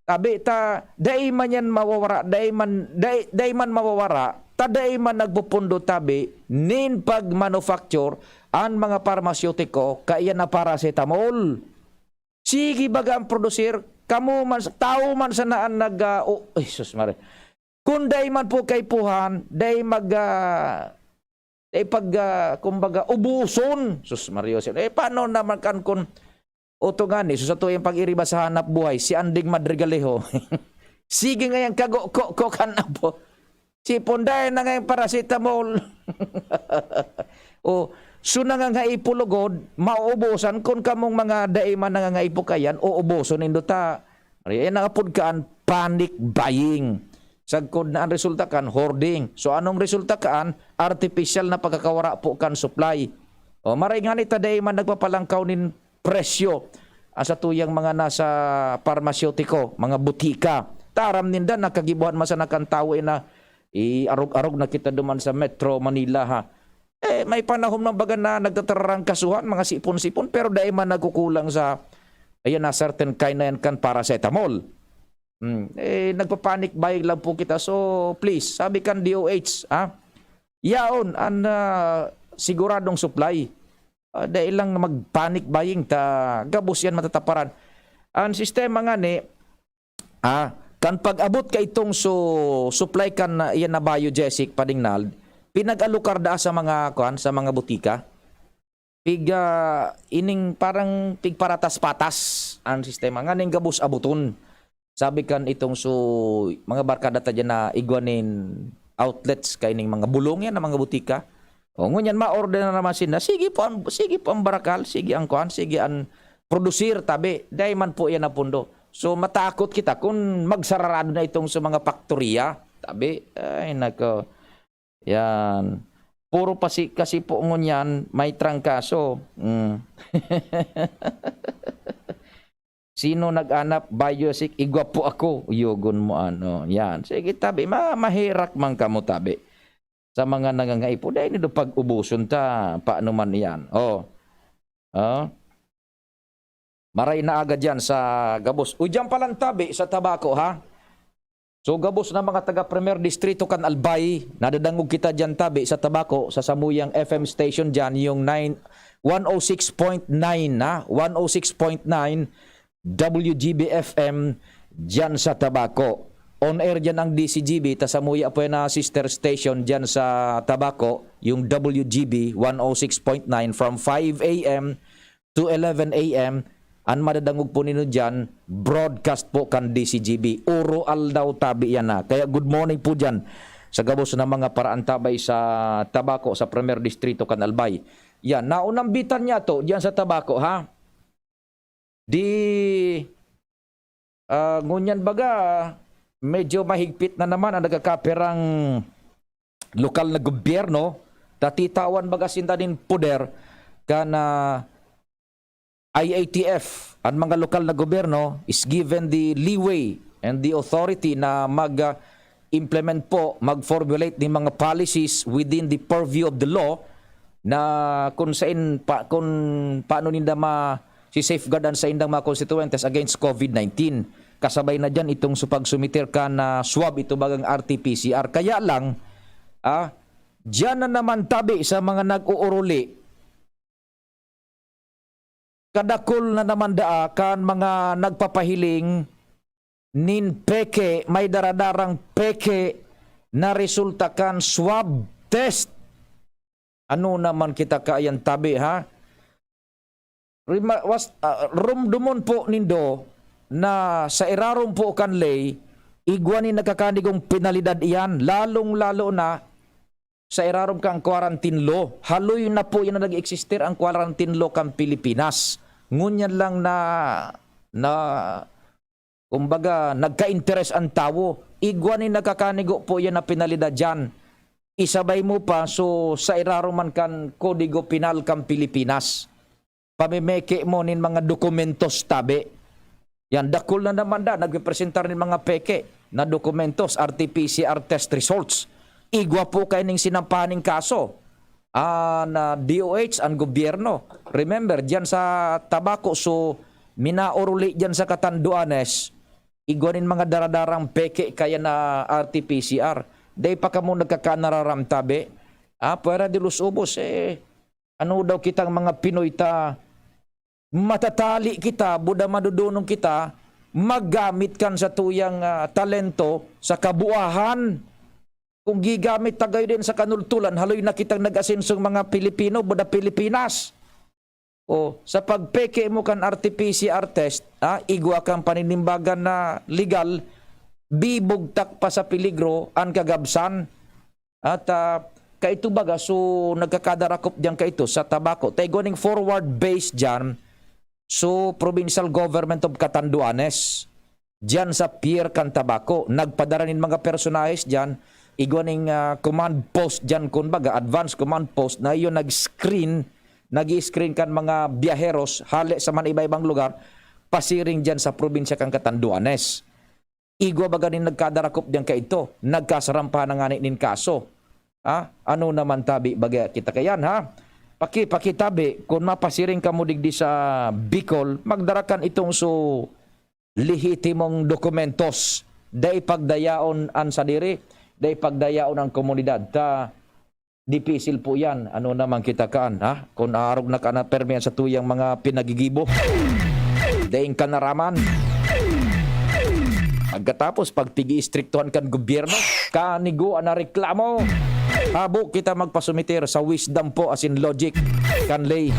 Tabi ta, dai man yan mawawara, dai man, dai, dai man mawawara, ta dai man nagpupundo tabi, nin pag-manufacture ang mga parmaseutiko, kaya na paracetamol. Sige baga ang produsir, kamo man, tao man sana ang nag, ah, oh, ay, sus, Maria. Kung dai man po kaipuhan, dai mag, ah, Dai pag, ah, kumbaga, ubuson. Sus, Maria Jose. Eh, paano naman kan kun, oto ngani, so sa tuyang pag-iriba sa hanap buhay, si Anding Madrigaleho. Sige nga yan, kago-ko-ko kan apo. Si Ponday na nga yung paracetamol. O, so nangangaipo lugod, mauubusan kun kamong mga dai man nangangaipo kayan, uubuson nindo ta. Maria, yan ang apod kaan, panic buying. Sagkod na ang resulta kan, hoarding. So, anong resulta kaan? Artificial na pagkakawara po kan supply. O, maray nga ni ta dai man nagpapalangkaw nin presyo, ah, sa tuyang mga nasa parmaseutiko, mga butika. Taram ninda, nakagibuhan man sana kan tawo, eh, na iarog-arog na kita duman sa Metro Manila, ha. Eh, may panahon man baga na nagtatararangkasuhan, mga sipon-sipon, pero dai man nagkukulang sa, ayan na, certain kind na yan kan paracetamol. Hmm, eh, nagpa-panic buying lang po kita. So, please, sabi kan D O H, ah, yaon an, ah, siguradong supply. Ah, dai lang mag-panic buying ta gabos yan matataparan. An sistema ngani, ah, kan pag-abot kaitong su-, supply kan, ah, iyan na Biogesic, Pading Nald, pinag-alokar daa sa mga, kuan, sa mga butika. Pig, ah, ining parang pigparatas-patas an sistema nganing gabos aboton. Sabi kan itong su-, mga barkada ta diyan na igwa nin outlets kaining mga bulong yan, na mga butika. O, ngunyan ma-order na naman sila. Sige po ang, sige po ang barakal, sige ang kuan, sige ang produsir, tabi. Dai man po yan ang pundo. So, matakot kita kung magsararado na itong sa mga paktoriya. Tabi, ay nako. Yan. Puro pasi-, kasi po ngunyan, may trangkaso. Mm. Sino nag-anap? Biosik, igwa po ako. Yugon mo ano. Yan. Sige, tabi. Ma-, maherak man kamo, tabi. Sa mga nangangaipo, dai nindo pag-ubuson ta. Paano man yan? Oh. Oh. Maray na aga diyan sa gabos. O, diyan palang tabi sa Tabaco, ha? So, gabos na mga taga Primer Distrito kan Albay, nadadangog kita diyan tabi sa Tabaco, sa samuyang F M station diyan, yung nine, one oh six point nine, ha? One oh six point nine W G B F M diyan sa Tabaco. On air diyan ang D C G B, ta samuya po yan na sister station diyan sa Tabaco, yung W G B one oh six point nine from five A M to eleven A M, an madadangog po ninyo diyan, broadcast po kan D C G B. Oro aldaw tabi yan na. Kaya good morning po diyan sa gabos na mga paraantabay sa Tabaco, sa Primer Distrito kan Albay. Yan, naunambitan niya to diyan sa Tabaco, ha? Di, ah, ngunyan baga, medyo mahigpit na naman ang nagkakaperang lokal na gobyerno, ta titawan baga sinda nin poder kan, ah, I A T F. An mga lokal na gobyerno is given the leeway and the authority na mag, ah, implement po, mag-formulate nin mga policies within the purview of the law na kung sain pa, kung paano ninda ma-, si-safeguard an saindang mga konstituyentes against COVID nineteen. Kasabay na diyan itong sa pagsumiter kan, ah, swab, ito bagang R T P C R. Kaya lang, ah, diyan na naman tabi sa mga nag-uuruli. Kadakul na naman daa kan mga nagpapahiling nin peke, may daradarang peke na resulta kan swab test. Ano naman kita kaayan tabi, ha? Rima-, was-, ah, rumdomon po nindo na sa irarom po kan ley, igwa nin nagkakanigong penalidad iyan, lalong-lalo na sa irarom kan quarantine law. Haloy na po yan na nag-existir ang quarantine law kan Pilipinas. Ngunyan lang na, na, kumbaga, nagka-interes ang tawo. Igwa nin nagkakanigo po yan na penalidad diyan. Isabay mo pa, so, sa irarom man kan Kodigo Penal kan Pilipinas. Pamimeke mo nin mga dokumentos tabi. Yan, dakul na naman da, nagpipresentar nin mga peke na dokumentos, R T P C R test results. Igwa po kayo ning sinampahan ning kaso. An, ah, D O H, an gobyerno. Remember, diyan sa Tabaco, so, minaoruli diyan sa Catanduanes, igwa nin mga daradarang peke kaya na R T P C R. Dai pa kamo nagkakanararam tabi. Ah, pwera de los ubos, eh, ano daw kitang mga Pinoy ta, matatali kita, buda madudunong kita, maggamit kan satuyang, ah, talento sa kabuahan. Kung gigamit ta gayo din sa kanultulan, haloy na kitang nag-asensong mga Pilipino, buda Pilipinas. O, sa pagpeke mo kan R T P C R test, ah, igwa kang paninimbagan na legal, bibugtak pa sa peligro an kagabsan. At, ah, kaito baga, so, nagkakadarakop diyan kaito sa tabako. Ta igwa ning forward base diyan, so, Provincial Government of Catanduanes. Diyan sa pier kan tabako. Nagpadara nin mga personahes diyan, igwa ning, ah, command post diyan, kumbaga, advance command post na iyo nag-screen, nag-i-screen kan mga biyaheros hale sa man iba-ibang lugar, pasiring diyan sa probinsya kan Catanduanes. Igwa baga nin nagkadarakop diyan kaidto, nagkasarampahan na ngani nin kaso. Ha? Ano naman tabi baga kita kayan, ha? Paki-, pakitabi, kun mapasiring kamo digdi sa Bicol, magdara kan itong so lehitimong dokumentos. Dai pagdayaon an sadiri, dai pagdayaon ang komunidad. Ta, dipisil po yan. Ano naman kita kaan, ha? Kung aarog na ka na permi yan sa tuyang mga pinagigibo. Daing kanaraman. Pagkatapos, pag pigi-istriktuhan kan gobyerno, kanigo an nareklamo. Habo kita magpasumiter sa wisdom po, as in logic, kan lay.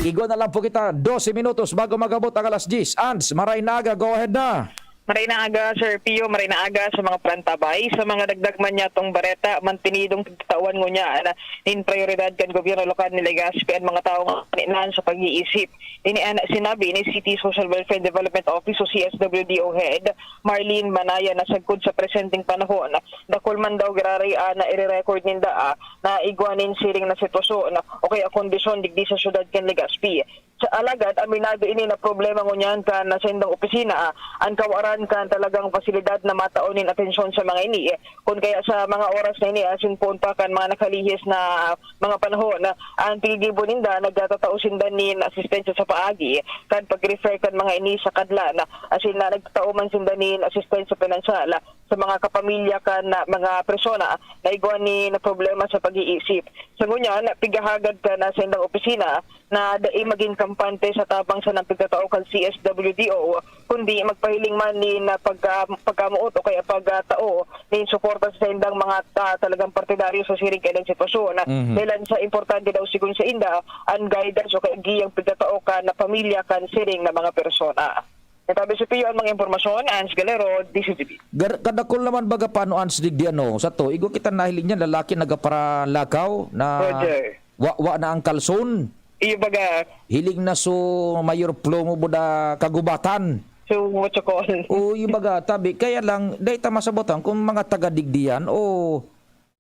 Igwa na lang po kita, dose minutos bago magabot ang alas diyes. Ans, maray na aga, go ahead na. Maray na aga, Sir Pio, maray na aga sa mga parantabay. Sa mga dagdag man niya tong bareta, mantinidong pagkatawan ngunyan nin prioridad kan gobyerno lokal ni Legazpi an mga tawo nga kaninan sa pag-iisip. Ini an sinabi ni City Social Welfare Development Office o C S W D O Head Marlene Manaya na sagkod sa presenteng panahon, dakul man daw giraray an ire-record ninda, ah, na igwa nin siring na sitwasyon o kaya kondisyon digdi sa syudad kan Legazpi. Sa alagad, aminado ini na problema ngunyan kan sa indang opisina, ah, an kawaran kan talagang pasilidad na matao nin atensyon sa mga ini. Kun kaya sa mga oras na ini, asin poon pa kan mga nakalihis na mga panahon, ah, ang tigibo ninda, nagtatao sinda nin asistensya sa paagi kan pag-refer kan mga ini sa Kadlan, asin na nagtatao man sinda nin asistensya pinansyal sa mga kapamilya kan, ah, mga persona na igwa nin problema sa pag-iisip. Sa ngunyan, pigahagad kan sa indang opisina na dai magin kampante sa tabang sa nang pigkatao kan C S W D O, kundi magpahiling man nin, ah, pagka-, pagkamoot o kaya pagkatao nin suporta sa saindang mga ta-, talagang partidaryo sa siring kaidang sitwasyon. Mhm. Dahilan sa importante daw sigon sa inda, an guidance o kaya giyang pigkatao kan pamilya kan siring na mga persona. Natabi si Pio ang mga impormasyon, Ans Galero, D C T V. Gar-, kadakol naman baga paano, Ans, digdi ano, sa to, igwa kita nahiling niya, lalaki nagaparalakaw na Roger. Wa-, wa na ang kalson. Iyo baga. Hiling na so Mayor Plomo buda kagubatan. So, what you call? O, iyo baga, tabi. Kaya lang, dai ta masabotan kung mga taga digdi yan o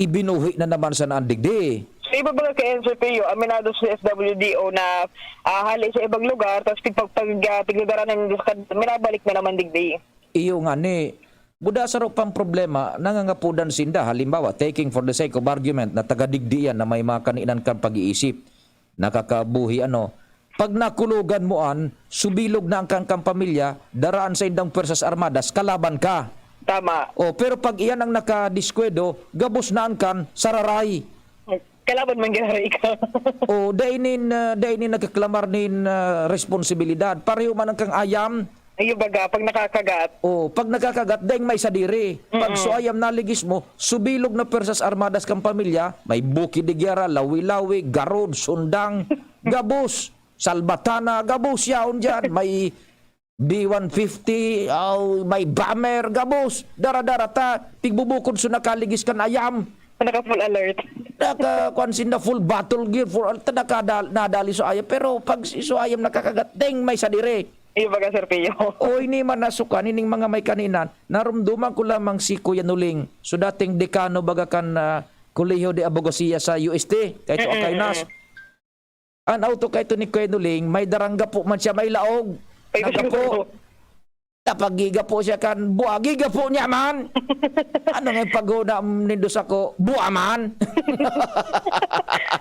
ibinuhi na naman sana an digdi. So, iba baga kay N C P U, aminado sa S W D O na, ah, hali sa ibang lugar, tas tigpag-, pag-, ah, tigdadara na ninda sa kad-, minabalik na naman digdi. Iyo nga ni, buda saro pang problema, nangangapodan sinda. Halimbawa, taking for the sake of argument, na taga digdi yan na may mga kaninan kan pag-iisip, nakakabuhi, ano. Pag nakulogan mo an, subilog na ang kang, kang pamilya, daraan sa indang Puwersas Armadas, kalaban ka. Tama. O, pero pag iyan ang nakadiskwado, gabos na ang kan, sararay. Kalaban man giraray ka. O, dai nin, ah, dai nin nagkaklamar nin, ah, responsibilidad. Pareho man ang kang ayam. Iyo baga, pag nakakagat. O, pag nakakagat, daing may sadiri. Pag Mm-mm. So ayam naligis mo, subilog na Puwersas Armadas kang pamilya, may Buki de Guerra, Lawi-Lawi, Garod, Sundang, gabos, Salbatana, gabos yaon diyan. May B one fifty, aw, may bomber, gabos. Dara-dara ta, pigbubukod so nakaligis kan ayam. Naka full alert. Naka, kuwan sinda, full battle gear, full alert, nakadal-, nadali so ayam. Pero pag si, so ayam nakakagat, deng may sadiri. Iyo baga, Sir Pio. O, ini man nasukan, ining mga may kaninan, narumduman ko lamang si Kuya Nuling. So, dating dekano baga kan, ah, Colegio de Abogacía sa U S T, kay to Mm-mm, Akainas. Mm-mm. An auto kay to ni Kuya Nuling, may darang gapo man siya, may laog. Ay, na gapo. Siguro. Kapag gigapo siya kan, buwa, gigapo niya man. Ano nga yung paghuna nindo sako? Buwa man.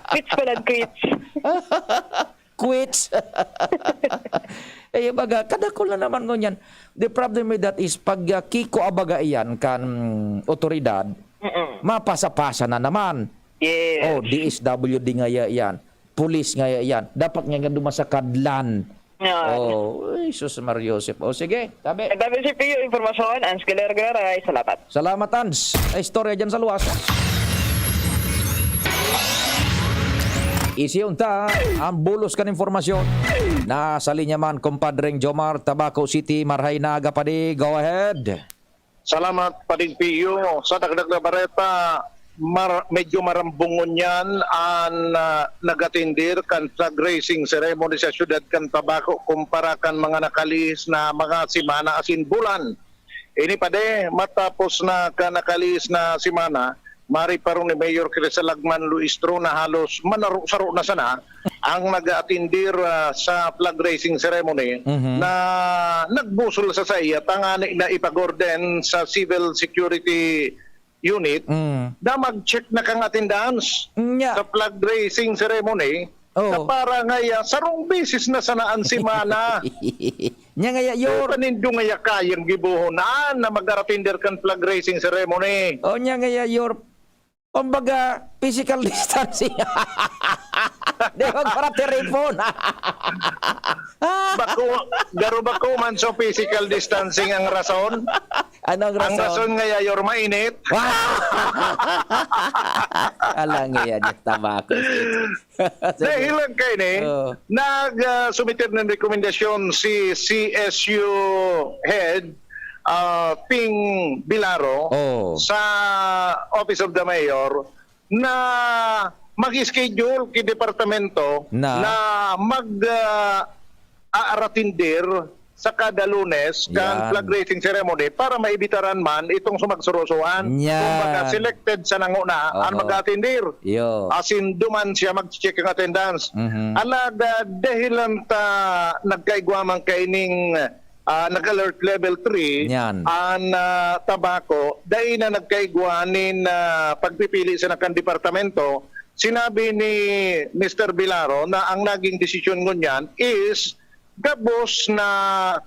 Quits pala, quits. Quits. Eh, yung baga, kadakol na naman ngunyan. The problem with that is, pag, ah, kiko abaga iyan kan otoridad, Mm-mm. mapasa-pasa na naman. Yes. Oh, D S W D ngaya iyan. Pulis ngaya iyan. Dapat nga nga duman sa Kadlan. Yan. Oh, uy, sus, Mario Joseph. O, sige, tabi. Ang dami si Pio, impormasyon, Ans Galera Garay. Salamat. Salamat, Ans. Ay, istorya dyan sa luwas. Isiyon ta ang bulos kan impormasyon. Nasa linya man, Compadreng Jomar, Tabaco City, Marhay na aga pa di. Go ahead. Salamat, Pading Pio. Sa dagdag na bareta, mar-, medyo marambong ngunyan an, ah, nag-atindir kan flag raising ceremony sa siyudad kan Tabaco kumpara kan mga nakalihis na mga semana asin bulan. Ini padi, matapos na kan nakalihis na semana, mariparon ni Mayor Chris Alagman Luistro na halos manaro-saro na sana ang nag-aatindir, ah, sa flag raising ceremony Mhm. na nagbusol sa saiya tangani na ipag-orden sa Civil Security Unit Mm. na mag-check na kang attendance Nya. sa flag raising ceremony Oo. na para ngaya sarong beses na sana ang semana. Nya ngaya, Yor. Paninda ngaya kayang gibohon na, na mag-aratender kan flag raising ceremony. Oh, nya ngaya, Yor. Kumbaga, physical distancing. Di magparatiripon. Bako, garo bako man so physical distancing ang rason? Anong Ang rason? rason ngaya, Yor, mainit. Alang iya, di tabako. Sige. Dahil lang kaini, Oo. nag, ah, sumiter ng rekomendasyon si C S U head, ah, Ping Bilaro Oo. sa Office of the Mayor na mag-schedule ki departamento Na? na mag, ah, aaratindir sa kada Lunes kan Yan. flag raising ceremony para maibitaran man itong sumagsurusuhan. Yan. Kumbaga, selected sa nanguna ang Oho. mag-atindir. Yo. Asin duman siya mag-check ang attendance. Mhm. Alagad, dahilan ta nagkaigwa man kaining, ah, nag-alert level three, Yan. an, ah, Tabaco, dai na nagkaigwa nin, ah, pagpipili sa nakan departamento. Sinabi ni Mister Bilaro na ang naging desisyon ngunyan is gabos na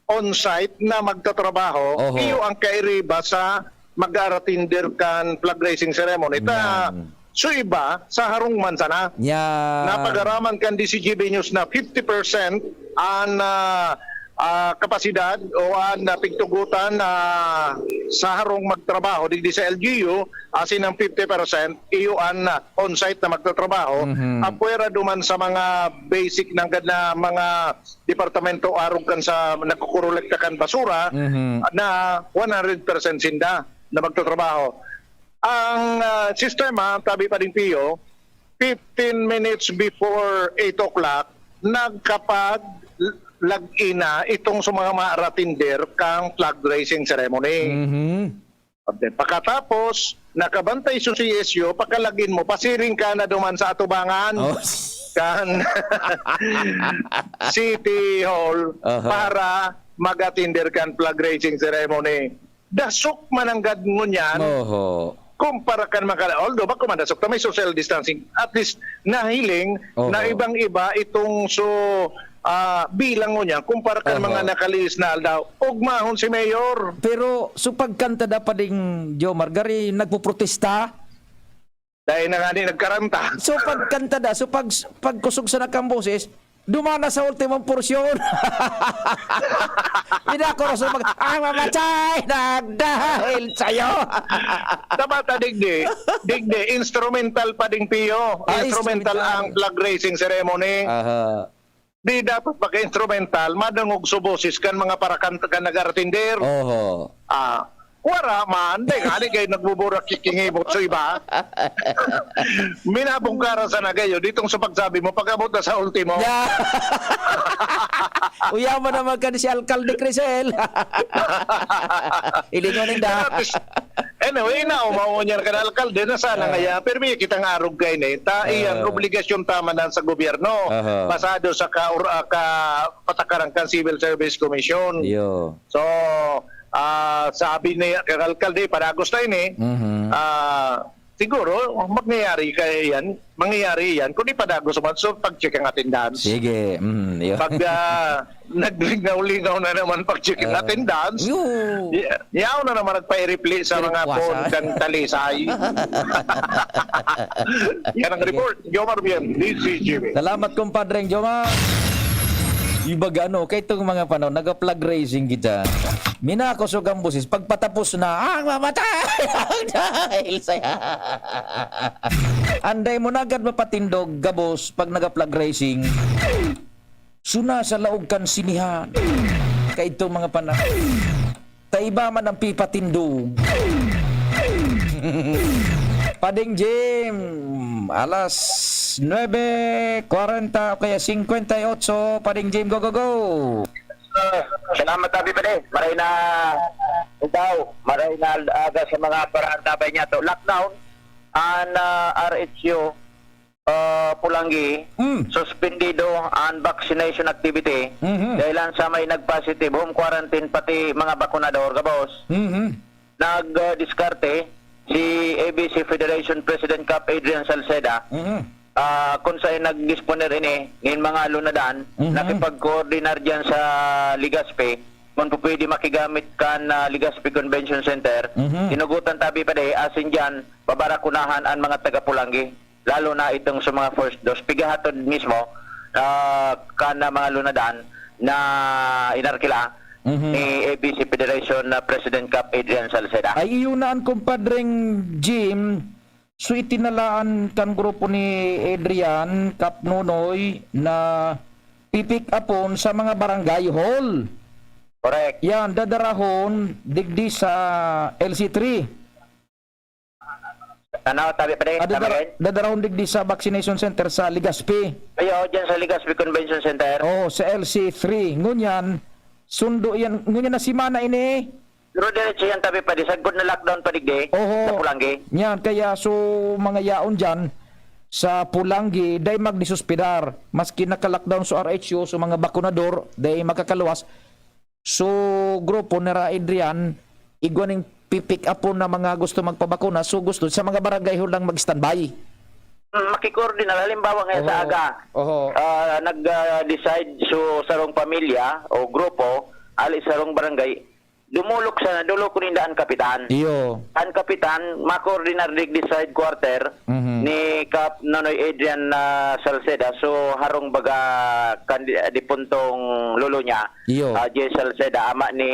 on-site na magtatrabaho, Oho. iyo ang kairiba sa mag-aratender kan flag raising ceremony. Ta, Yan. so iba, sa harong man sana. Yan. Napagaraman kan D C G B News na fifty percent an, ah, ah, kapasidad o an, ah, pigtugotan na sa harong magtrabaho digdi sa L G U, asin ang fifty percent iyo an, ah, on-site na magtatrabaho. Mhm. Apwera duman sa mga basic nanggad na mga departamento arog kan sa nagkukurolekta kan basura Mhm. na one hundred percent sinda na magtatrabaho. Ang, ah, sistema, tabi pa din Pio, fifteen minutes before eight o'clock, nagkapag-log in na itong sa mga maaratinder kang flag raising ceremony. Mhm. Pakatapos, nakabantay sa C S U, pakalagin mo, pasiring ka na duman sa atubangan Oh. kan City Hall Aha. para mag-atinder kan flag raising ceremony. Dasok mananggad ngunyan, Oho. kumpara kan mga, although bako man dasok, ta may social distancing, at least nahiling Oho. na ibang-iba itong so, ah, bilang ngunyan kumpara kan Oho. mga nakalihis na aldaw. Ugmahon si Mayor. Pero so pagkanta da pa ding Jomar, gari nagpoprotesta? Dahil na nga ni nagkaranta. So pagkanta da, so pag, pagkusog sa nakang boses, dumana sa ultimong porsyon. Pinakuro sa mag-, "Ang mamatay, nagdahil sa'yo." Dapat, ah, digdi, digdi, instrumental pa ding Pio. Ah, Instrumental instrumental. ang flag raising ceremony. Aha. Di dapat pagka-instrumental, madangog sa boses kan mga parakanta kan nag-aratinder. Oho. Ah, wara man. Di nga, di kayo nagbuburak kikingibot sa iba. Minabungkara sa nagayo, ditong sa pagsabi mo, pag-abot na sa ultimo. Yeah. Uyaman naman ka ni si Alkalde Crisel. Ilingon ninda. Pero at least, anyway, inaumaw niya kan alkalde na sana Ah. ngaya, pero may kitang arog kayo na eh. Ta, Ah. iyang obligasyon tama na sa gobyerno. Aha. Basado sa ka, or, ah, ka, patakaran kan Civil Service Commission. Iyo. So, ah, sabi ni kan alkalde, padagos na ini, Mhm. ah, siguro, mangyayari kaya yan, mangyayari yan, kung ipadagos man, so pag-check ang attendance. Sige, mm, yun. Pag, ah, naglingaw-lingaw na naman pag-check ang Ah, attendance, yun. y-, yaw na naman nagpa-replay sa mga Pinagpuwasan. phone kang talisay. Yan ang Sige. report. Jomar Bien, D C G B. Salamat, kumpadreng Jomar. Ibaga ano, kay itong mga panahon, naga-flag raising kita. Minakos og ang boses, pagpatapos na, ang mamatay! Ang dahil saya. Anday mo nagad mapatindog, gabos, pag naga-flag raising. Suna sa laog kan sinihan. Kay itong mga panahon. Ta iba man ang pipatindog. Pading Jim, alas nuebe kwarenta o kaya singkwenta y otso. Pading Jim, go, go, go! Ah, salamat, Abi Pade. Maray na ikaw, maray na aga sa mga paraantabay niya to. Lockdown, ang ah, R H U, ah, Pulanggi, Mm. suspendido ang vaccination activity Mhm. dahil lang sa may nag-positive, home quarantine, pati mga bakunador, gabos. Mhm. Nag-diskarte si A B C Federation President Cap Adrian Salceda, Mhm. ah, kung saan nag-disponer ini nin mga lunadan, Mhm. nakipag-coordinar diyan sa Legazpi, kung pwede makigamit kan ah, Legazpi Convention Center. Mhm. Tinugutan tabi pa di, asin diyan, babarakunahan ang mga taga-Pulanggi, lalo na itong sa mga first dose. Pigahatod mismo ah, kan ah, mga lunadan na inarkila Mhm. ni A B C Federation na President Cap Adrian Salceda. Ay iyo na an kumpadreng Jim, so itinalaan kan grupo ni Adrian Cap Nonoy na pipick upon sa mga barangay hall. Correct. Yan, dadarahon digdi sa L C three. Ano, tabi pa din? Ah, Tama dadara- rin? dadarahon digdi sa vaccination center sa Legazpi. Ayo, dyan sa Legazpi Convention Center. Oh, sa L C three. Ngunyan, sundo yan. Ngunyan na semana ini. Pero diretso yan, tabi pa din. Sagkod na lockdown pa digdi. Oho. Sa Pulanggi. Yan, kaya so mga yaon dyan sa Pulanggi, dai magdisuspidar. Maski naka-lockdown sa R H U, so mga bakunador, dai makakaluwas. So, grupo nira Adrian, igwa ning pipick up po na mga gusto magpabakuna. So, gusto sa mga barangay hall lang mag-standby. Mm, makikoordinar. Halimbawa ngayon sa Oho. aga, Oho. ah, nag-decide so sarong pamilya o grupo, ali sarong barangay, dumulok sana, dulokon ninda ang kapitan. Iyo. Ang kapitan, makoordinar digdi sa headquarter Mhm. ni Kap Nonoy Adrian ah, Salceda. So, harong baga kandi, dipuntong lolo niya, Iyo. ah, Joy Salceda, ama ni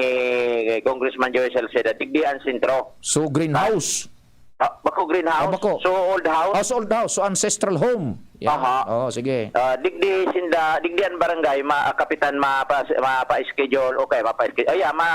Congressman Joy Salceda, digdi ang sentro. So, greenhouse. Ah, bako greenhouse? Ah, bako. So, old house? Oh, so old house. So, ancestral home. Yan. Aha. Oh, sige. Ah, digdi sinda, digdi ang barangay, ma, kapitan mapa, mapa-schedule, okay, mapa-schedule. Ay, ah, ma,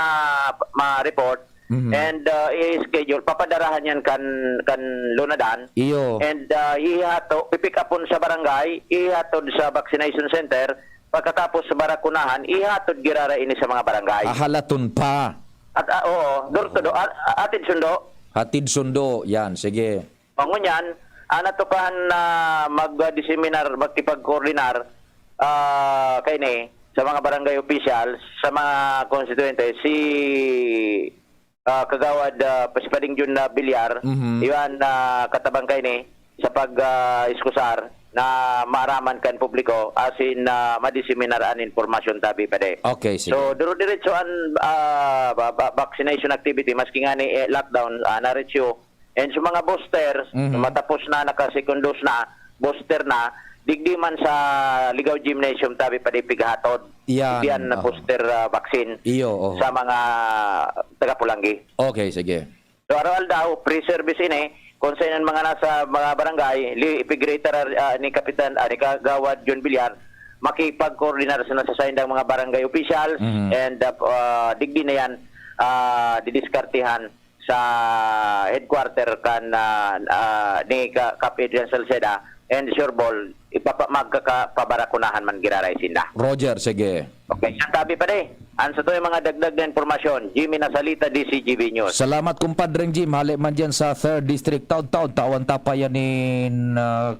ma-report. Mhm. And ah, i-schedule, papadarahan yan kan, kan lunadan. Iyo. And ah, ihato, pipick upon sa barangay, ihatod sa vaccination center, pagkatapos sa barakunahan, ihatod girara ini sa mga barangay. Ahalaton pa. At ah, oo, door to door, a- atid sundo. Hatid sundo. Yan, sige. O ngunyan, ana to kan ah, mag-diseminar, magkipag-coordinar ah, kaini sa mga barangay officials, sa mga konstituyente, si ah, Kagawad ah, si Pading Jun na Bilyar, Mhm. iyan na katabang kaini sa pag ah, iskusar na maaraman kan publiko asin na madiseminar an impormasyon tabi pa di. Okay, sige. So, duro-diretso an ah, ba- ba- vaccination activity, maski nga ni eh, lockdown, ah, na-resume. And sa mga boosters, Mhm. matapos na, naka-second dose na, booster na, digdi man sa Ligaw Gymnasium, tabi pa di pighatod. Yan, Diyan na oo. booster ah, vaccine Iyo, oh. sa mga taga-Pulanggi. Okay, sige. So, araw-aldaw, free service ini, kung sa inyong mga nasa mga barangay, li, ipigretar ah, ni Kapitan, ah, ni Kagawad John Villar, makipag-coordinar sa nasa saindang mga barangay officials Mhm. and ah, ah, digdi na yan ah, didiskartihan sa headquarter kan ah, ah, ni Ka- Cap Adrian Salceda and Sure Ball, ipapa, magkakapabarakunahan man giraray sinda. Roger, sige. Okay, ang tabi pa di. Ang sa to yung mga dagdag na impormasyon, Jimmy Nasalita, D C G B News. Salamat, kumpadreng Jim. Hali man dyan sa third District. Taon-taon, tawan tapayan in ah,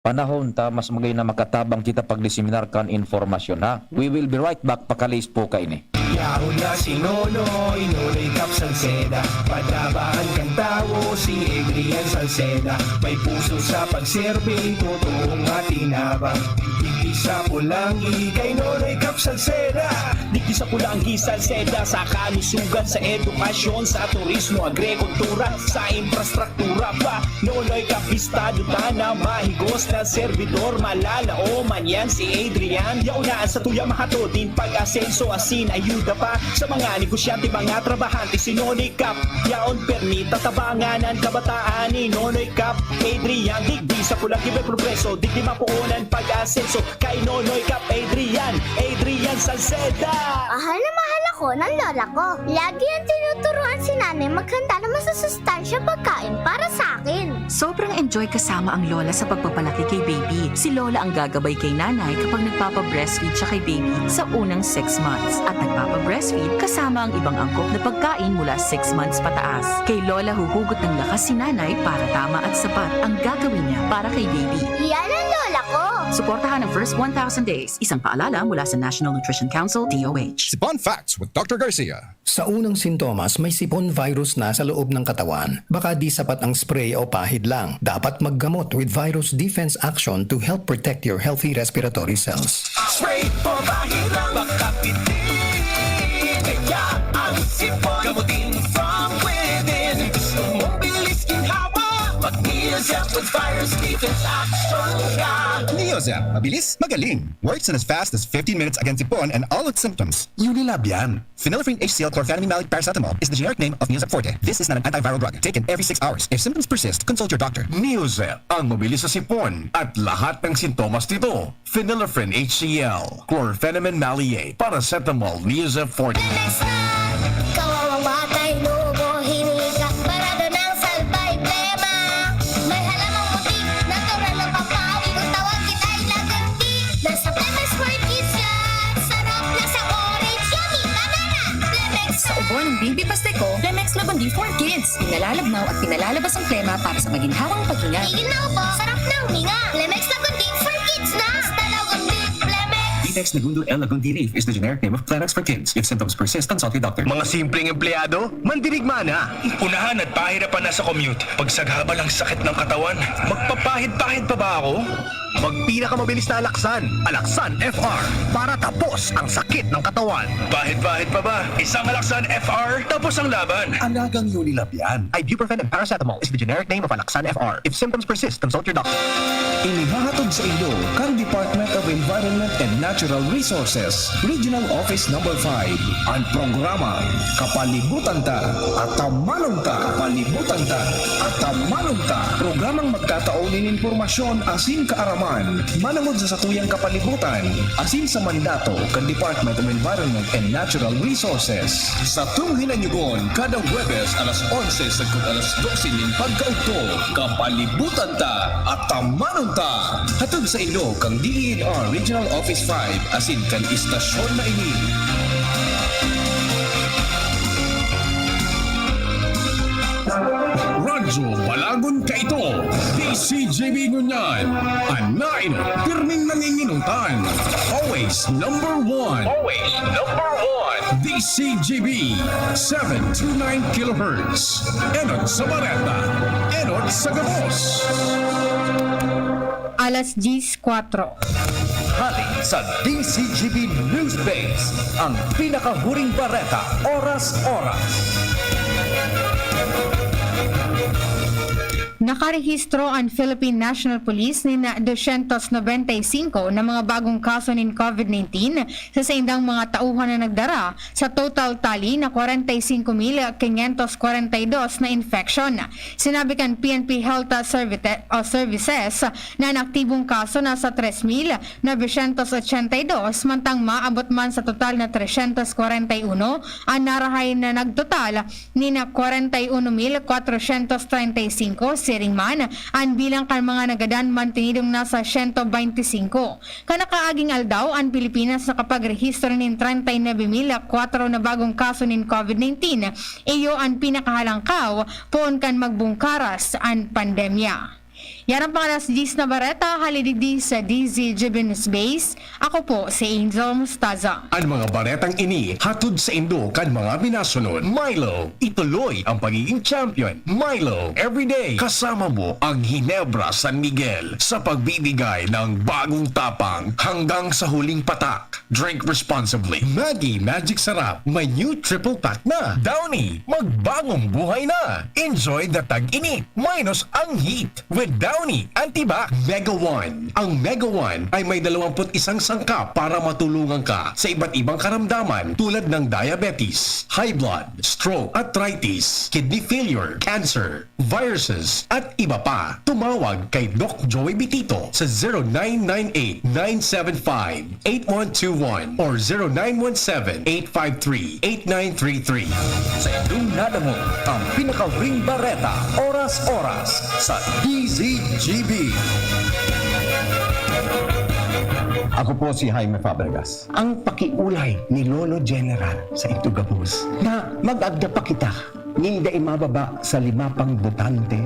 panahon ta mas magay na makatabang kita pagdiseminar kan informasyon, ha? We will be right back. Pakalis po kaini. Yaon na si Nonoy, Nonoy Cap Salceda. Patabaan kan tawo si Adrian Salceda. May puso sa pagserbi, totoong matinabang. Digdi sa Pulanggi kay Nonoy Cap Salceda. Digdi sa Pulanggi, Salceda, sa kalusugan, sa edukasyon, sa turismo, agrikultura, sa infrastruktura pa. Nonoy Cap, bistado ta na mahigos. Servidor, malalaoman yan si Adrian. Yaon na ang satuya mahatod nin pag-asenso, asin ayuda pa sa mga negosyante, mga trabahante, si Nonoy Cap. Yaon permi tatabangan an kabataan ni Nonoy Cap Adrian. Digdi sa pulang gibe progreso, digdi mapoon an pag-asenso kay Nonoy Cap Adrian, Adrian Salceda. Mahal na mahal ako ng lola ko. Lagi ang tinuturuan si nanay maghanda ng masusustansya pagkain para sa akin. Sobrang enjoy kasama ang lola sa pagpapalaki kay baby. Si lola ang gagabay kay nanay kapag nagpapa-breastfeed siya kay baby sa unang six months. At nagpapa-breastfeed kasama ang ibang angkop na pagkain mula six months pataas. Kay lola huhugot ng lakas si nanay para tama at sapat ang gagawin niya para kay baby. Yan ang lola ko! Suportahan ang first one thousand days. Isang paalala mula sa National Nutrition Council, D O H. Sipon Facts with Doctor Garcia. Sa unang sintomas, may sipon virus na sa loob ng katawan. Baka di sapat ang spray o pahid lang. Dapat maggamot with Virus Defense Action to help protect your healthy respiratory cells. Spray for pahid lang, makapiti. Kaya ang sipon, gamutin from within. Gusto mong bilis ginhawa? Mag-Neozep with Virus Defense Action ka. Neozep, mabilis, magaling. Works in as fast as fifteen minutes against sipon and all its symptoms. Unilab yan. Phenylephrine H C L chlorphenamine maleate paracetamol is the generic name of Neozep Forte. This is not an antiviral drug. Taken every six hours. If symptoms persist, consult your doctor. Neozep, ang mabilis sa sipon at lahat ng sintomas nito. Phenylephrine H C L, chlorphenamine maleate, paracetamol, Neozep Forte. Kawawa, bata, inuubo, hinihiga, parado ng salbay, plema. May halamang puti, natural na pampaawig, ang tawag kita ay lagandi. Nasa Plemex for Kids yan. Sarap na sa orange, yummy, banana. Plemex. Sa ubo ng baby pastiko, Plemex Lagandi for Kids. Pinalalabnaw at pinalalabas ang plema para sa maginhawang paghinga. Tigil na ubo, sarap na huminga. Plemex Lagandi for Kids na. Basta Lagandi, Plemex. Plemex Lagundo L Lagundi Leaf is the generic name of Plemex for Kids. If symptoms persist, consult your doctor. Mga simpleng empleyado, mandirigma na. Unahan at pahirapan na sa commute. Pagsagabal ang sakit ng katawan. Magpapahid-pahid pa ba ako? Magpinakamabilis na Alaxan, Alaxan F R, para tapos ang sakit ng katawan. Pahid-pahid pa ba? Isang Alaxan F R, tapos ang laban. Alagang Unilab yan. Ibuprofen and paracetamol is the generic name of Alaxan F R. If symptoms persist, consult your doctor. Inihahatod sa inyo kan Department of Environment and Natural Resources, Regional Office Number five, an programa Kapalibutan Ta, Atamanon Ta. Kapalibutan Ta, Atamanon Ta. Programang magtatao nin impormasyon asin kaaraman manongod sa satuyang kapalibutan asin sa mandato kan Department of Environment and Natural Resources. Satong hinanyugon kada Huwebes alas onse sagkod alas dose nin pagkaugto. Kapalibutan Ta, Atamanon Ta. Hatod sa inyo kan D E N R Regional Office five asin kan istasyon na ini. Radyo Balagon kaito, D C G B ngunyan, an nain pirming nanginginutan. Always number one. Always number one. D C G B, seven two nine kilohertz. Enot sa bareta, enot sa gabos. Alas diyes kwatro. Hali sa D C G B News Base, ang pinakahuring bareta, oras-oras. Nakarehistro an Philippine National Police nin dosyentos nobenta y singko na mga bagong kaso nin COVID nineteen sa saindang mga tauhan na nagdara sa total tally na kwarenta y singko mil kinyentos kwarenta y dos na infection. Sinabi kan P N P Health Servite-, o Services na an aktibong kaso nasa tres mil novecientos ochenta y dos, mantang maabot man sa total na tresyentos kwarenta y uno an narahay na nagtotal nin kwarenta y uno mil kwatrosyentos treinta y singko. Siring man, an bilang kan mga nagadan mantenidong nasa siyento beinti singko. Kan nakaaging aldaw, an Pilipinas nakapagrehistro nin treinta y nuebe mil kwatro na bagong kaso nin COVID nineteen. Iyo an pinakahalangkaw poon kan magbungkaras an pandemya. Yan ang mga alas diyes na bareta, hali digdi sa D Z G B News Base. Ako po si Angel Mostaza. An mga baretang ini hatod saindo kan mga minasunod. Milo, ituloy ang pagiging champion. Milo, everyday kasama mo ang Ginebra San Miguel sa pagbibigay ng bagong tapang hanggang sa huling patak. Drink responsibly. Maggi Magic Sarap, may new triple pack na. Downy, magbagong buhay na. Enjoy the tag-init minus ang heat with Downy. Oni, Antibac. Mega One. Ang Mega One ay may dalawampu't isang sangkap para matulungan ka sa iba't ibang karamdaman tulad ng diabetes, high blood, stroke, arthritis, kidney failure, cancer, viruses, at iba pa. Tumawag kay Doc Joey Bitito sa zero nine nine eight nine seven five eight one two one or zero nine one seven eight five three eight nine three three. Sa inyong nadamo ang pinakauring bareta, oras-oras, sa D Z G B. Ako po si Jaime Fabregas. Ang pakiulay ni Lolo General sa Itugabos na mag-agda pa kita nin dai mababa sa lima pang botante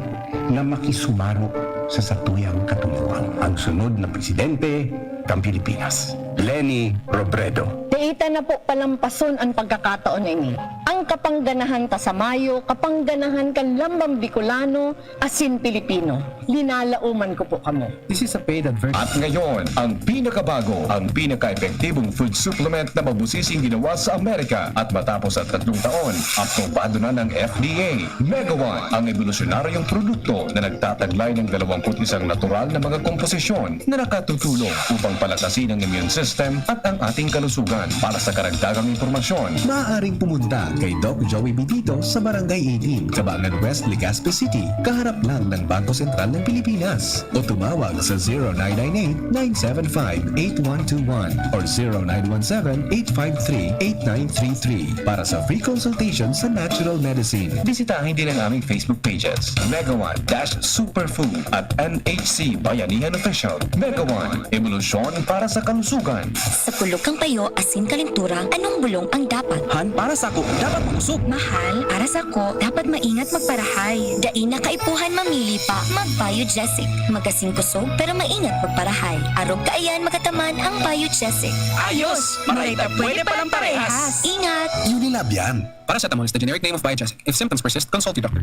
na makisumaro sa satuyang katunoan. Ang sunod na presidente kan Pilipinas, Leni Robredo. Dai ta na po palampason an pagkakataon na ini. Ang kapangganahan ta sa mayo, kapangganahan kan lambang Bicolano asin Pilipino, linalaoman ko po kamo. This is a paid advertisement. At ngayon, ang pinakabago, ang pinaka-epektibong food supplement na mabusising ginawa sa Amerika. At matapos ang tatlong taon, aprobado na ng F D A. Mega One, ang ebolusyonaryong produkto na nagtataglay ng dalawampu't isang natural na mga komposisyon na nakatutulong upang palakasin ang immune system at ang ating kalusugan. Para sa karagdagang impormasyon, maaaring pumunta kay Doc Joey Bitito sa Barangay eighteen, Cabangan West, Legazpi City, kaharap lang ng Bangko Sentral ng Pilipinas. O tumawag sa zero nine nine eight nine seven five eight one two one or zero nine one seven eight five three eight nine three three para sa free consultation sa natural medicine. Bisitahin din ang aming Facebook pages, Mega One dash Superfood at N H C Bayanihan Official. Mega One, ebolusyon para sa kalusugan. Sa kulog kan payo asin kalintura, anong bulong ang dapat? Han, para sako, dapat makusog. Mahal, para sako, dapat maingat magparahay. Dai na kaipuhan mamili pa, mag-Biogesic. Magasin kusog, pero maingat magparahay. Arog kaiyan magataman ang Biogesic. Ayos! Maray ta pwede palang parehas! Ingat! Unilab yan. Paracetamol is the generic name of Biogesic. If symptoms persist, consult your doctor.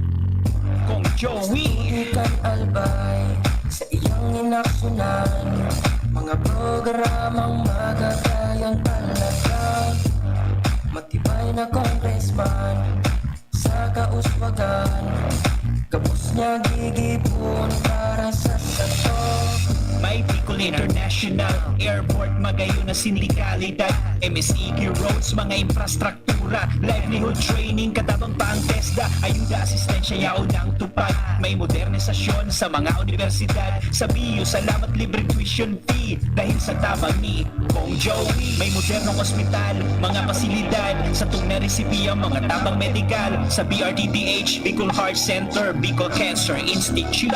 Kong Joey. Kan albay sa iyang inaksyonan, mga programang magagayon talaga. Matibay na congressman sa kauswagan, gabos niya gigibon para sa sato. May Bicol International Airport, magayon na sindikalidad, M S E Q roads, mga infrastructure, kultura, livelihood training, katabang pa ang TESDA, ayuda, asistensya, yaon ang tupad. May modernisasyon sa mga unibersidad, sa B U, salamat, libre tuition fee, dahil sa tabang ni Kong Joey. May modernong ospital, mga pasilidad, sa tunay resibiya, mga tabang medikal, sa B R D T H, Bicol Heart Center, Bicol Cancer Institute,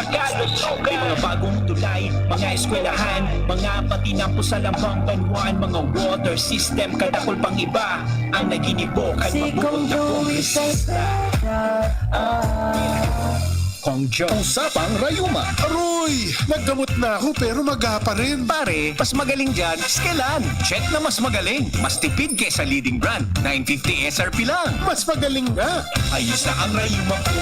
may mga bagong tulay, mga eskwelahan, mga patinampo sa lambang banwaan, mga water system, kadakol pang iba. Ang naginibo kan si Kong Joey sa Estrada. Kong Joey. Usapang rayuma. Aroy! Naggamot na ako pero maga pa rin. Pare, mas magaling dyan, Skelan. Check na mas magaling. Mas tipid kesa leading brand. Nine fifty S R P lang. Mas magaling nga. Ayos na ang rayuma ko.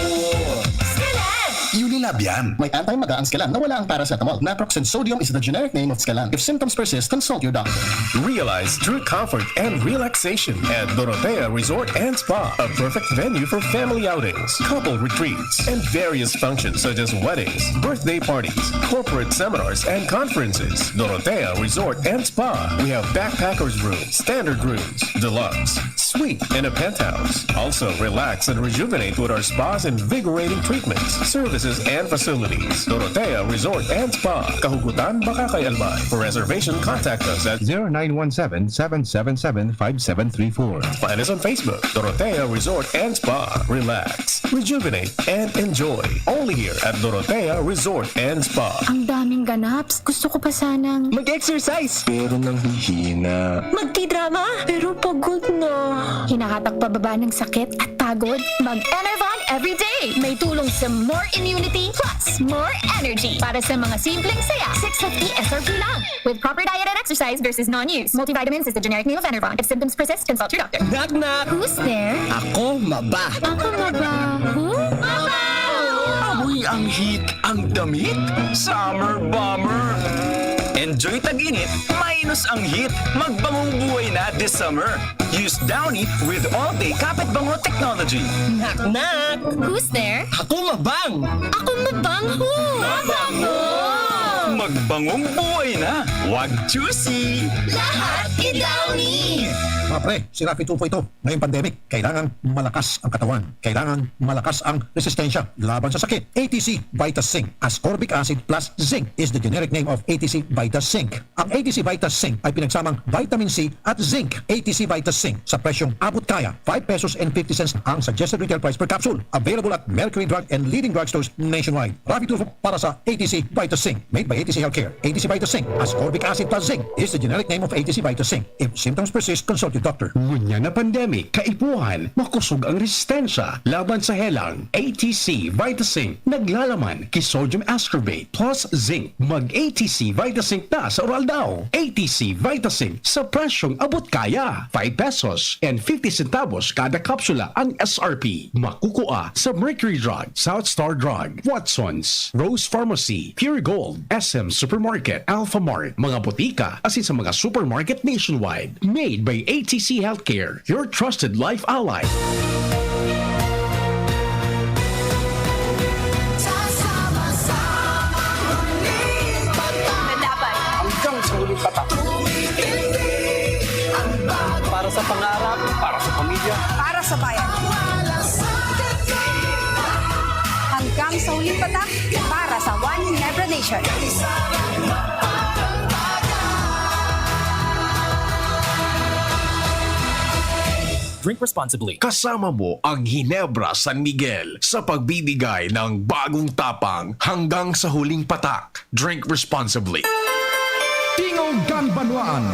Skelan! Unilab yan. May anti-maga ang Skelan na wala ang paracetamol. Naproxen sodium is the generic name of Skelan. If symptoms persist, consult your doctor. Realize true comfort and relaxation at Dorotea Resort and Spa, a perfect venue for family outings, couple retreats, and various functions such as weddings, birthday parties, corporate seminars, and conferences. Dorotea Resort and Spa. We have backpackers room, standard rooms, deluxe, suite, and a penthouse. Also, relax and rejuvenate with our spas, invigorating treatments, services, and facilities. Dorotea Resort and Spa, Kahugutan, Bacacay, Albay. For reservation, contact us at zero nine one seven, seven seven seven, five seven three four. Find us on Facebook, Dorotea Resort and Spa. Relax, rejuvenate, and enjoy. Only here at Dorotea Resort and Spa. Ang daming ganaps. Gusto ko pa sanang mag-exercise. Pero nanghihina. Magtidrama. Pero pagod na. Hinahatak pababa ng sakit at pagod. Mag-Enervon everyday. May tulong sa more immunity plus more energy. Para sa mga simpleng saya, six fifty S R P lang. With proper diet and exercise versus non-use. Multivitamins is the generic name of Enervon. If symptoms persist, consult your doctor. Knock, knock! Who's there? Ako, maba. Ako, maba. Who? Maba! Amoy ang heat, ang damit, summer bomber. Enjoy tag-init, minus ang heat. Magbangong buhay na this summer. Use Downy with all-day Kapit Bango technology. Knock knock! Who's there? Ako mabang! Ako mabang ho! Mabango! Magbangong buhay na. Wag choosy. Lahat i-Downy! Mga pre, si Rafi Tulfo ito. Ngayong pandemic, kailangang malakas ang katawan. Kailangang malakas ang resistensya laban sa sakit. A T C Vitasync, ascorbic acid plus zinc is the generic name of A T C Vitasync. Ang A T C Vitasync ay pinagsamang vitamin C at zinc. A T C Vitasync sa presyong abot kaya, five pesos and fifty cents ang suggested retail price per capsule. Available at Mercury Drug and leading drugstores nationwide. Rafi Tulfo para sa A T C Vitasync. Made by A T C Healthcare. A T C Vitasync, ascorbic acid plus zinc is the generic name of A T C Vitasync. If symptoms persist, consult your doctor. Ngunyan na pandemic, kaipuhan, makosog ang resistensya laban sa helang. A T C Vitasync, naglalaman ki sodium ascorbate plus zinc. Mag A T C Vitasync na sa oral daw. A T C Vitasync sa presyong abot kaya. Five pesos and fifty centavos kada kapsula ang S R P. Makukua sa Mercury Drug, South Star Drug, Watson's, Rose Pharmacy, Pure Gold, S M Supermarket, Alpha Mart, mga botika, asin sa mga supermarket nationwide. Made by A T C Healthcare, your trusted life ally. Hanggang sa huling patak. Para sa pangarap, para sa pamilya. Para sa bayan. Hanggang sa huling patak, para sa One Ginebra Nation. Drink responsibly. Kasama mo ang Ginebra San Miguel sa pagbibigay ng bagong tapang hanggang sa huling patak. Drink responsibly. Tingog kan Banwaan.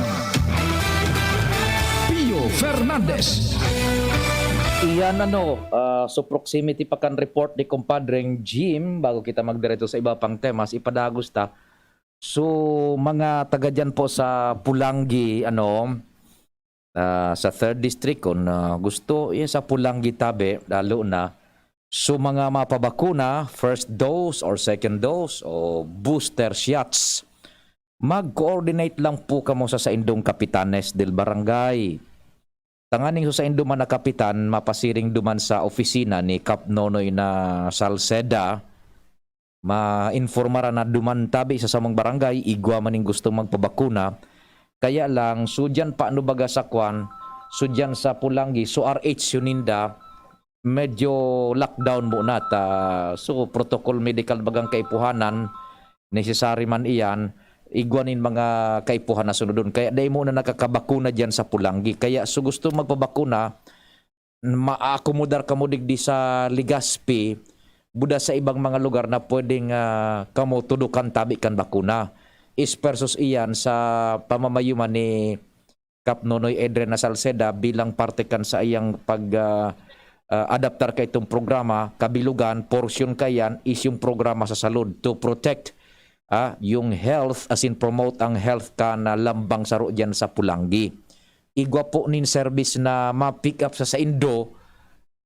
Pio Fernandez. Iyan ano, ah, so proximity pa kan report ni kumpadreng Jim, bago kita magdiretso sa iba pang temas, ipadagos ta. So, mga taga dyan po sa Pulangi, ano, ah, sa third district, kung ah, gusto, yan sa Pulangi tabi, lalo na. So, mga mapabakuna, first dose or second dose o booster shots, mag-coordinate lang po kamo sa saindong kapitanes del barangay. Tanganing sa saindo man na kapitan, mapasiring duman sa opisina ni Kap Nonoy na Salceda, mainformara na duman tabi sa samong barangay, igwa man ning gustong magpabakuna. Kaya lang, so diyan pa ano baga sa kwan, so diyan sa Pulangi, so R H yun ninda, medyo lockdown muna ta. So, protocol medical bagang kaipuhanan, necessary man iyan, igwa nin mga kaipuhan na sunodon. Kaya dai muna nakakabakuna diyan sa Pulangi. Kaya so gusto magpabakuna, maakomodar kamo digdi sa Legazpi, buda sa ibang mga lugar na pwedeng, ah, kamo tudukan tabi kan bakuna. Is versus iyan sa pamamayuman ni Kap Nonoy Edren na Salceda bilang parte kan saiyang pag, ah, ah, adaptar kaitong programa, kabilugan, porsyon kaiyan is yung programa sa salud to protect, ah, yung health, as in promote ang health kan lambang saro diyan sa Pulangi. Igwa po nin service na ma-pick up sa saindo,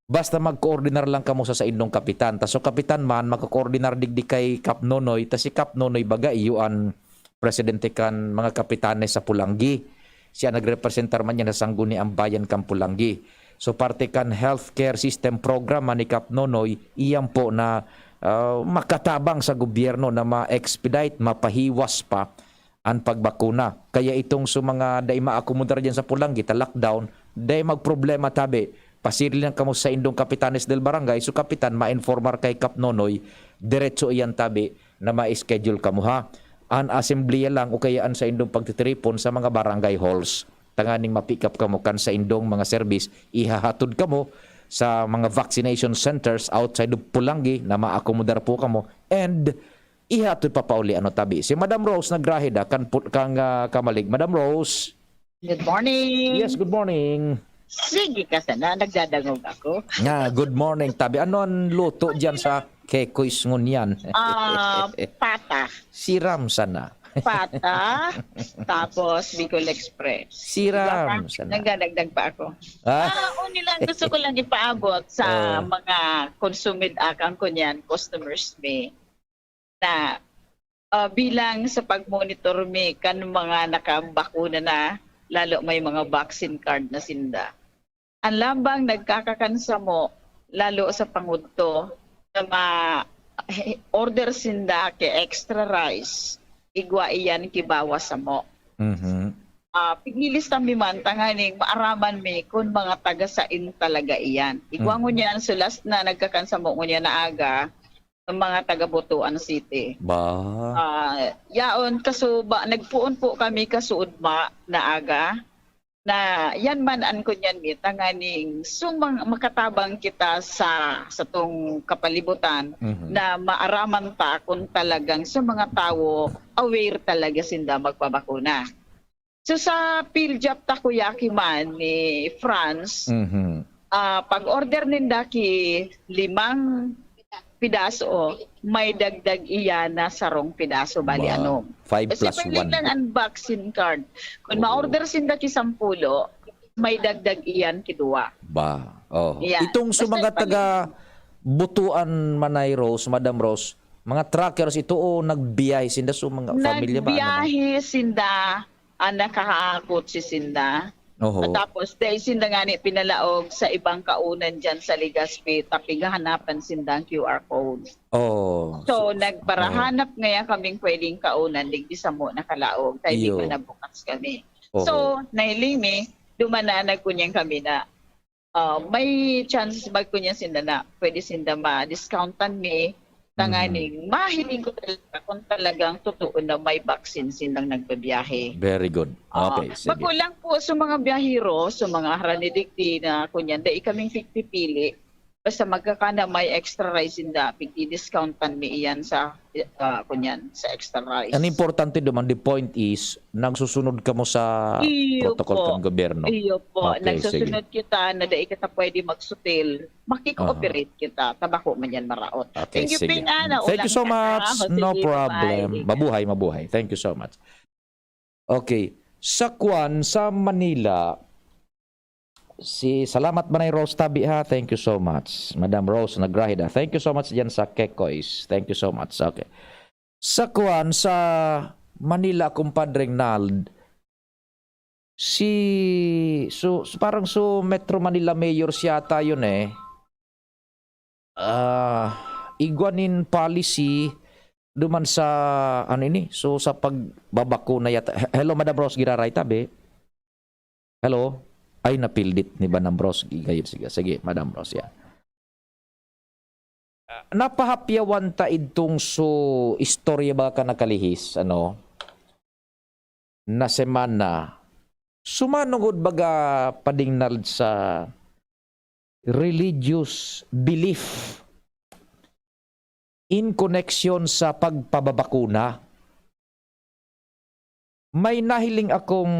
basta magkoordinar lang kamo sa saindong kapitan. Ta so kapitan man, makakoordinar digdi kay Kap Nonoy, ta si Kap Nonoy baga iyo an presidente kan mga kapitanes sa Pulangi. Siya nagrepresentar man niya sa Sangguniang Bayan kan Pulangi. So parte kan healthcare system program man ni Kap Nonoy, iyan po na, ah, makatabang sa gobyerno na ma-expedite, mapahiwas pa an pagbakuna. Kaya itong sa mga dai maakomodar diyan sa Pulangi ta lockdown, dai magproblema tabi. Pasiri lang kamo sa indong kapitanes del barangay, so kapitan, ma-informar kay Kap Nonoy, diretso iyan tabi na ma-schedule kamo ha. An asembleya lang o kaya an sa indong pagtitiripon sa mga barangay halls. Tanganing ma-pick up kamo kan sa indong mga service, ihahatod kamo sa mga vaccination centers outside of Pulangi na maakomodar po kamo and ihatod papauli ano tabi. Si Madam Rose nagrahe da kan pu- kang ah, kamalig. Madam Rose. Good morning. Yes, good morning. Sige ka sana, nagdadangog ako. Nga, good morning tabi. Ano ang luto diyan sa Kekoy's ngunyan? Ah, pata. Siram sana. Pata, tapos Bicol Express. Siram sana. Nagdadagdag pa ako. Ah, Ah, o nila, gusto ko lang ipaabot sa Ah. mga consumid akang kunyan, customers me, na Ah, bilang sa pag-monitor mi kan mga nakabakuna na, lalo may mga vaccine card na sinda. An lambang nagkakakan samo, lalo sa pangudto, na ma-, order sinda ki extra rice, igwa iyan ki bawas samo. Mhm. Ah, pigilis kami man tanganing maaraman mi kun mga taga sain talaga iyan. Igwa Mhm. ngunyan, so last na nagkakan samo ngunyan na aga, ang mga taga Butuan City. Ba? Ah, yaon, kasuba, nagpoon po kami kasuodma na aga, na yan man an kunyan mi, tanganing sumang-, makatabang kita sa, satong kapalibutan Mhm. na maaraman ta kun talagang sa mga tawo aware talaga sinda magpabakuna. So, sa Piljap Takoyaki man ni Franz, Mhm. ah, pag-order ninda ki limang pidaso, may dagdag iyan na sarong pidaso, bali Ba, anom. Kasi five plus pwede one. lang an vaccine card. Kun Oo. ma-order sinda ki sampulo, may dagdag iyan ki duwa. Ba, oh. Yeah. Itong sa Basta mga pag- taga Butuan, Manay Rose, Madam Rose, mga truckers ito o nagbiyahe sinda sa mga pamilya ba? Ano ba? Nagbiyahe sinda, ah, nakakakotse sinda. Oho. Tapos, dahil sinda ngani pinalaog sa ibang kaunan dyan sa Legazpi, ta pighahanapan sinda ang Q R code. Oh, So, so, nagparahanap ngaya kaming pwedeng kaunan, digdi samo nakalaog, kaya di Iyo. pa nabukas kami. Oho. So, nahiling mi, duman na nagkunyan kami na, ah, may chances ba kunyan sinda na pwede sinda ma-discountan mi, tanganing Mhm. mahiling ko talaga kung talagang totoo na may vaccine silang nagbabiyahe. Very good. Ah, Okay, sige. bako lang po sa mga biyahero, sa mga harani digdi na kunyan, dai kaming pigpipili. Basta magkakana may extra rice sinda, pigdi-discountan mi iyan sa, ah, kunyan, sa extra rice. Ang importante duman, the point is, nagsusunod kamo sa Iyo protocol po. kan gobyerno. Iyo po. Okay, sige. Nagsusunod kita na dai kita pwede magsutil. Makiko-operate Aha. kita. Tabako man yan maraot. Okay, Thank you, sige. Ping Ana. Thank you Ulang so ka na. much. O, No sige, problem. bye-bye. Mabuhay, mabuhay. Thank you so much. Okay. Sa kwan, sa Manila, si, salamat, Manay Rose Tabi, ha? Thank you so much. Madam Rose Nagrahida, thank you so much dyan sa Kekoys. Thank you so much. Okay. Sa kwan, sa Manila, Kumpadre Nald, si, so, so, parang so Metro Manila Mayor siya ata yun eh. Ah, igwa nin policy duman sa, ano ini? So, sa pagbabakuna yata. He-, hello, Madam Rose, giraray tabi. Hello? Ay, napildit ni Madam Rose. Gayon, sige. Sige, Madam Rose, yan. Ah, napahapyawan ta idtong so istorya ba ka nakalihis, ano, na semana. Sumanugod baga padingnal sa religious belief in connection sa pagpababakuna. May nahiling akong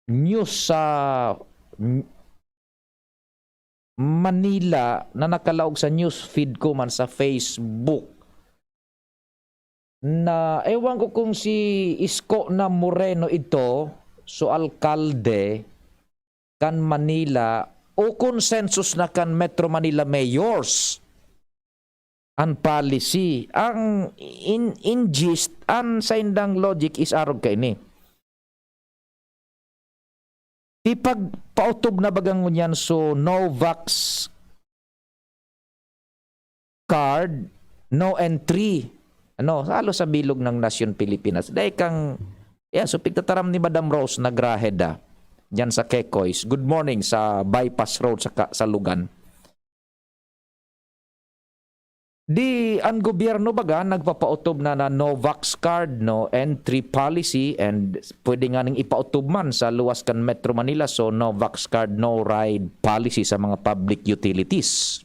news sa M-, Manila na nakalaog sa news feed ko man sa Facebook na, ewan ko kung si Isko na Moreno ito, so alkalde kan Manila, o consensus na kan Metro Manila mayors an policy. Ang in, in gist, an saindang logic is arog kaini. Ipagpaotob na baga ngunyan so Novax card, no entry. Ano, halos sa bilog ng nasyon Pilipinas. Dahil kang, yeah, so pigtataram ni Madam Rose Nagraheda, dyan sa Kekoys. Good morning sa Bypass Road sa, Ka-, sa Lugan. Di, ang gobyerno baga nagpapaotob na, na Novax card, no entry policy, and pwede nga ning ipaotob man sa luwas kan Metro Manila, so Novax card, no ride policy sa mga public utilities.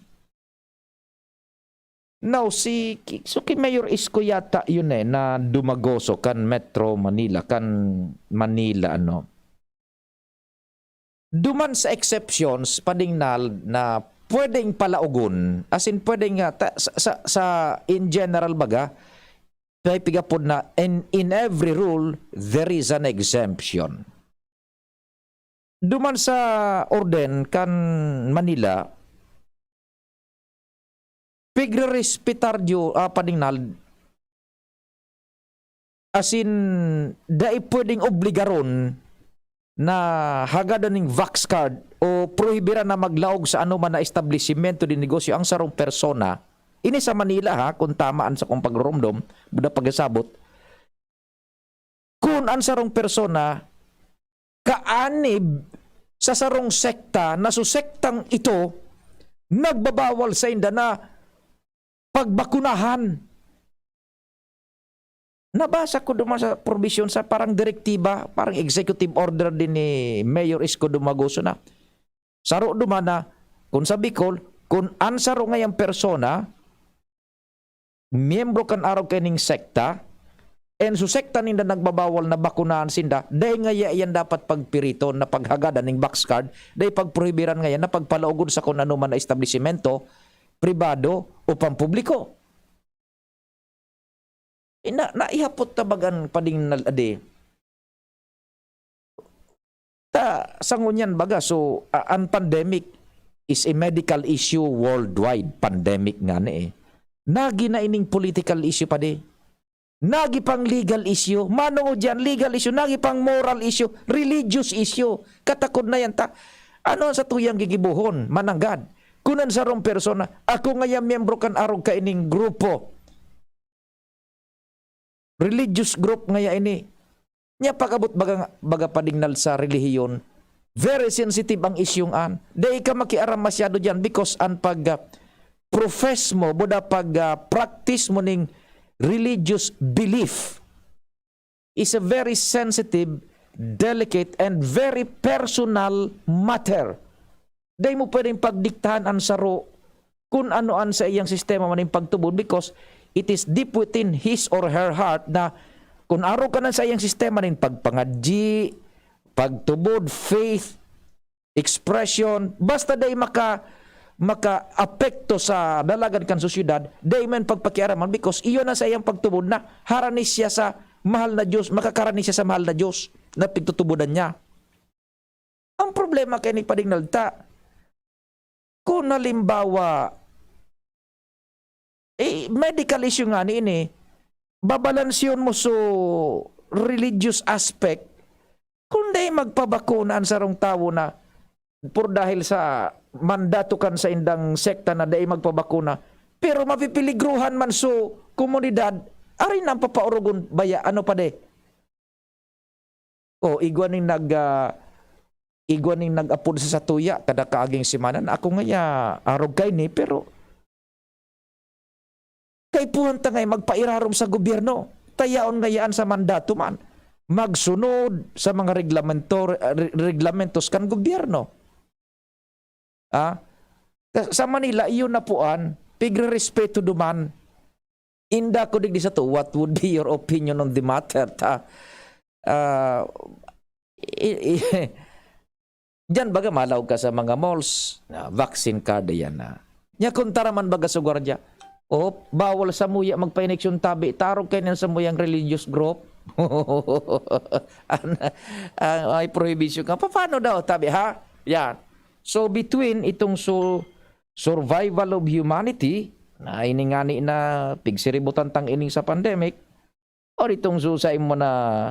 Now, si, ki-, so ki Mayor Isko yata yun eh, na dumagoso kan Metro Manila, kan Manila, ano. Duman sa exceptions, padingnal na pwedeng palaogon, as in, pwedeng nga, ta-, sa, sa, sa, in general baga, may pigapod na, in, in every rule, there is an exemption. Duman sa orden kan Manila, pigrerespetar diyo, ah, padingnal, asin dai pwedeng obligaron na hagadon ning vax card o prohibiran na maglaog sa anoman na establisimento de negosyo ang sarong persona. Ini sa Manila, ha, kung tama an sakong pagrurumdom, buda pagsabot. Kun an sarong persona kaanib sa sarong sekta na su sektang ito nagbabawal sainda na pagbakunahan. Nabasa ko duman sa probisyon sa parang direktiba, parang executive order din ni Mayor Isko Dumagoso na saro duman na, kun sa Bicol, kun an saro ngayang persona, miyembro kan arog kaining sekta, and su sekta ninda nagbabawal na bakunahan sinda, dai ngaya iyan dapat pagpiriton na paghagadan ning vax card, dai pagprohibiran ngaya na pagpalaog sa kun anoman na establisimento, pribado o pampubliko. Eh, na, naihapot ta bagan pading nal-, adi. Ta, sa ngunyan baga, so, a-, an pandemic is a medical issue worldwide. Pandemic ngani eh. Nagi na ining political issue pa di. Nagi pang legal issue. Manong o diyan, legal issue. Nagi pang moral issue. Religious issue. Katakod na yan ta. Ano ang satuyang gigibohon? Mananggad. Kunan sarong persona, ako ngaya miyembro kan arog kaining grupo. Religious group ngaya ini. Nya pag-abot baga, baga pading nal sa relihiyon, very sensitive ang isyung an. Dai ka makiaram masyado diyan because an pag, ah, profess mo, buda pag, ah, practice mo ning religious belief is a very sensitive, delicate, and very personal matter. Dai mo pwedeng pagdiktahan an saro kun ano an saiyang sistema man nin pagtubod, because it is deep within his or her heart na kun arog kan an saiyang sistema nin pagpangadyi, pagtubod, faith, expression, basta dai maka-, makaapekto sa dalagan kan sosyedad, dai man pagpakiaraman, because iyon an saiyang pagtubod na harani siya sa mahal na Diyos, makakarani siya sa mahal na Diyos na pigtutubodan niya. Ang problema kay ni Pading Nalta, kun halimbawa, eh, medical issue nga ni ini, babalansyahon mo so religious aspect, kun dai magpabakuna an sarong tawo na por dahil sa mandato kan saindang sekta na dai magpabakuna, pero mapipeligruhan man so komunidad, arin ang papaorogon baya, ano pa de? Oh, igwa ning nag, ah, igwa ning nag-apod sa satuya kada kaaging semana na ako ngaya arog kaini, pero kaipuhan ta ngaya magpairarom sa gobyerno. Ta yaon ngayaan sa mandato man. Magsunod sa mga reglamento, re-, reglamentos kan gobyerno. Ah? Sa, sa Manila, iyo na po an pigrerespeto duman. Inda ko digdi sato, what would be your opinion on the matter? Ta, ah, i-, i-, diyan baga malaog ka sa mga malls, na vaccine card, ayan na. Nya, kuntara man baga sa gwardiya, "Oh, bawal samuya magpa-ineksyon tabi, ta arog kaini an samuyang religious group." An, ang, may prohibition ka. Paano daw, tabi, ha? Yan. So, between itong su-, survival of humanity, na ini ngani na pigsiributan tang ining sa pandemic, or itong su-, sa imo na,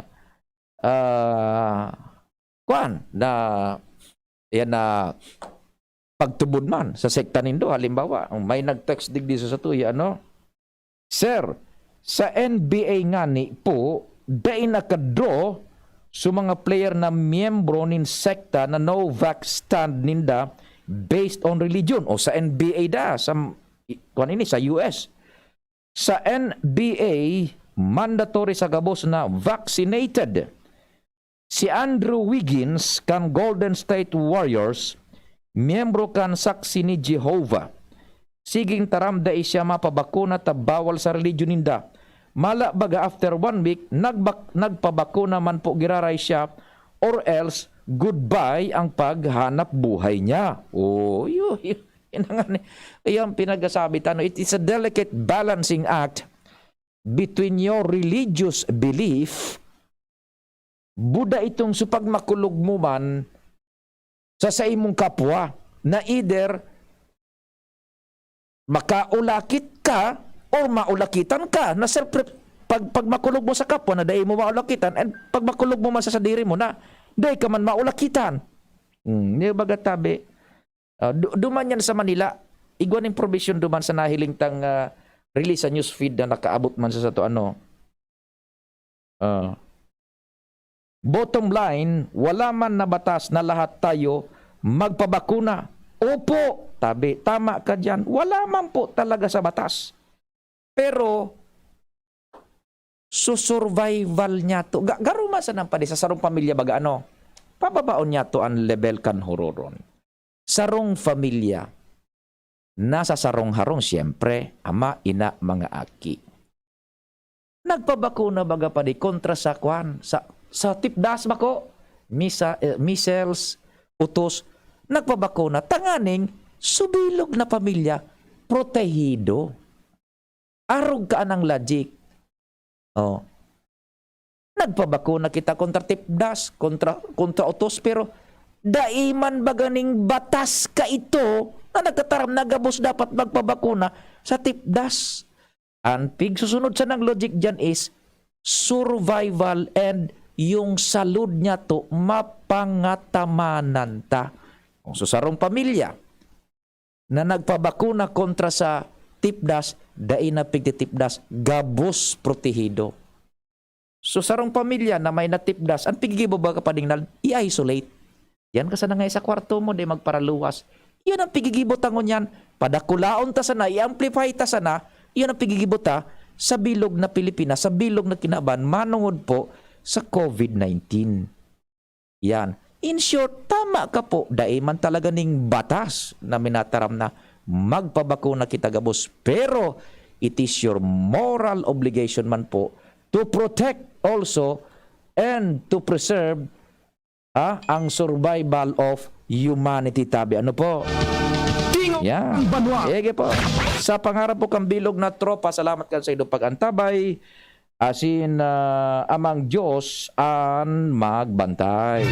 ah, kwan, na, yan na pagtubod man sa sekta nindo. Halimbawa, may nag-text digdi sa satuya, ano? "Sir, sa N B A ngani po, dai naka-draw sa mga player na miyembro nin sekta na no vax stand ninda based on religion." O sa N B A da, sa, kwan ini, sa U S. Sa N B A, mandatory sa gabos na vaccinated. Si Andrew Wiggins kan Golden State Warriors, miyembro kan Saksi ni Jehovah. Siging taram dai siya mapabakuna ta bawal sa religion ninda. Mala baga after one week, nagbak-, nagpabakuna man po giraray siya, or else, goodbye ang paghanap buhay niya. Oh, yu-, yu-, yun ang ano, yung pinagsasabi tano, it is a delicate balancing act between your religious belief, buda itong supag makulog mo man sa saimong kapwa, na either makaulakit ka or maulakitan ka, na self-, pag, pag makulog mo sa kapwa na dai mo maulakitan, and pag makulog mo man sa sadiri mo na dai ka man maulakitan. Hmm, di ba, tabi? Ah, du-, duman yan sa Manila. Igwa ning probisyon duman sa nahiling tang, ah, release sa newsfeed na nakaabot man sa sato, ano. Ah. Bottom line, wala man na batas na lahat tayo magpabakuna. Opo, tabi, tama ka diyan. Wala man po talaga sa batas. Pero, su-survival niya to. Ga-, garo man sa nang padi sa sarong pamilya baga, ano, pababaon niya to ang level kan huroron. Sarong pamilya, nasa sarong harong, siyempre, ama, ina, mga aki. Nagpabakuna baga padi kontra sa kwan, sa, sa tipdas bako, misa-, eh, measles, utos, nagpabakuna, tanganing subilog na pamilya, protehido. Arog ka anang logic. Oh. Nagpabakuna kita kontra tipdas, kontra, kontra utos, pero dai man baga ning batas kaito na nagtataram na gabos dapat magpabakuna sa tipdas. An pigsusunod sanang logic diyan is survival and yung salud niya to mapangatamanan ta. Kung sa sarong pamilya na nagpabakuna kontra sa tipdas, dai na pigtitipdas, gabos protehido. So, sarong pamilya na may natipdas, ang pigigibo baga padi na i-isolate. Yan ka sana nga sa kwarto mo, di magparaluwas. Yun ang pigigibo ta ngunyan. Padakulaon ta sana, i-amplify ta sana, yun ang pigigibo ta sa bilog na Pilipinas, sa bilog na kinaban, manungod po sa covid nineteen. Yan. In short, tama ka po, dai man talaga ning batas na minataram na magpabakuna kita gabos, pero it is your moral obligation man po to protect also and to preserve, ah, ang survival of humanity, tabi. Ano po? Tingog Yan. Ng Banwa. Sige po. Sa pangarap po kang bilog na tropa, salamat kan sa inyong pag-antabay. Asin, ah, amang Diyos an magbantay.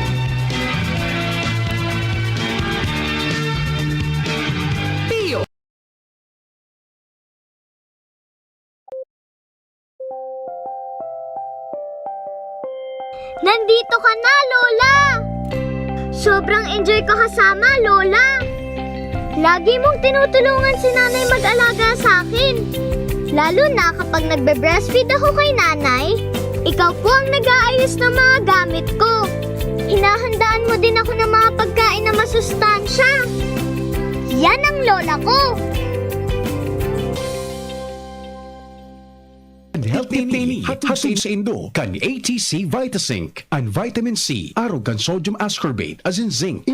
Nandito ka na, Lola! Sobrang enjoy ko kasama, Lola! Lagi mong tinutulungan si Nanay mag-alaga sa akin. Lalo na kapag nagbe-breastfeed ako kay Nanay, ikaw po ang nag-aayos ng mga gamit ko. Hinahandaan mo din ako ng mga pagkain na masustansya. Yan ang lola ko! And healthy tini, hatod saindo kan A T C Vitazinc. An vitamin C, arog kan sodium ascorbate, asin zinc,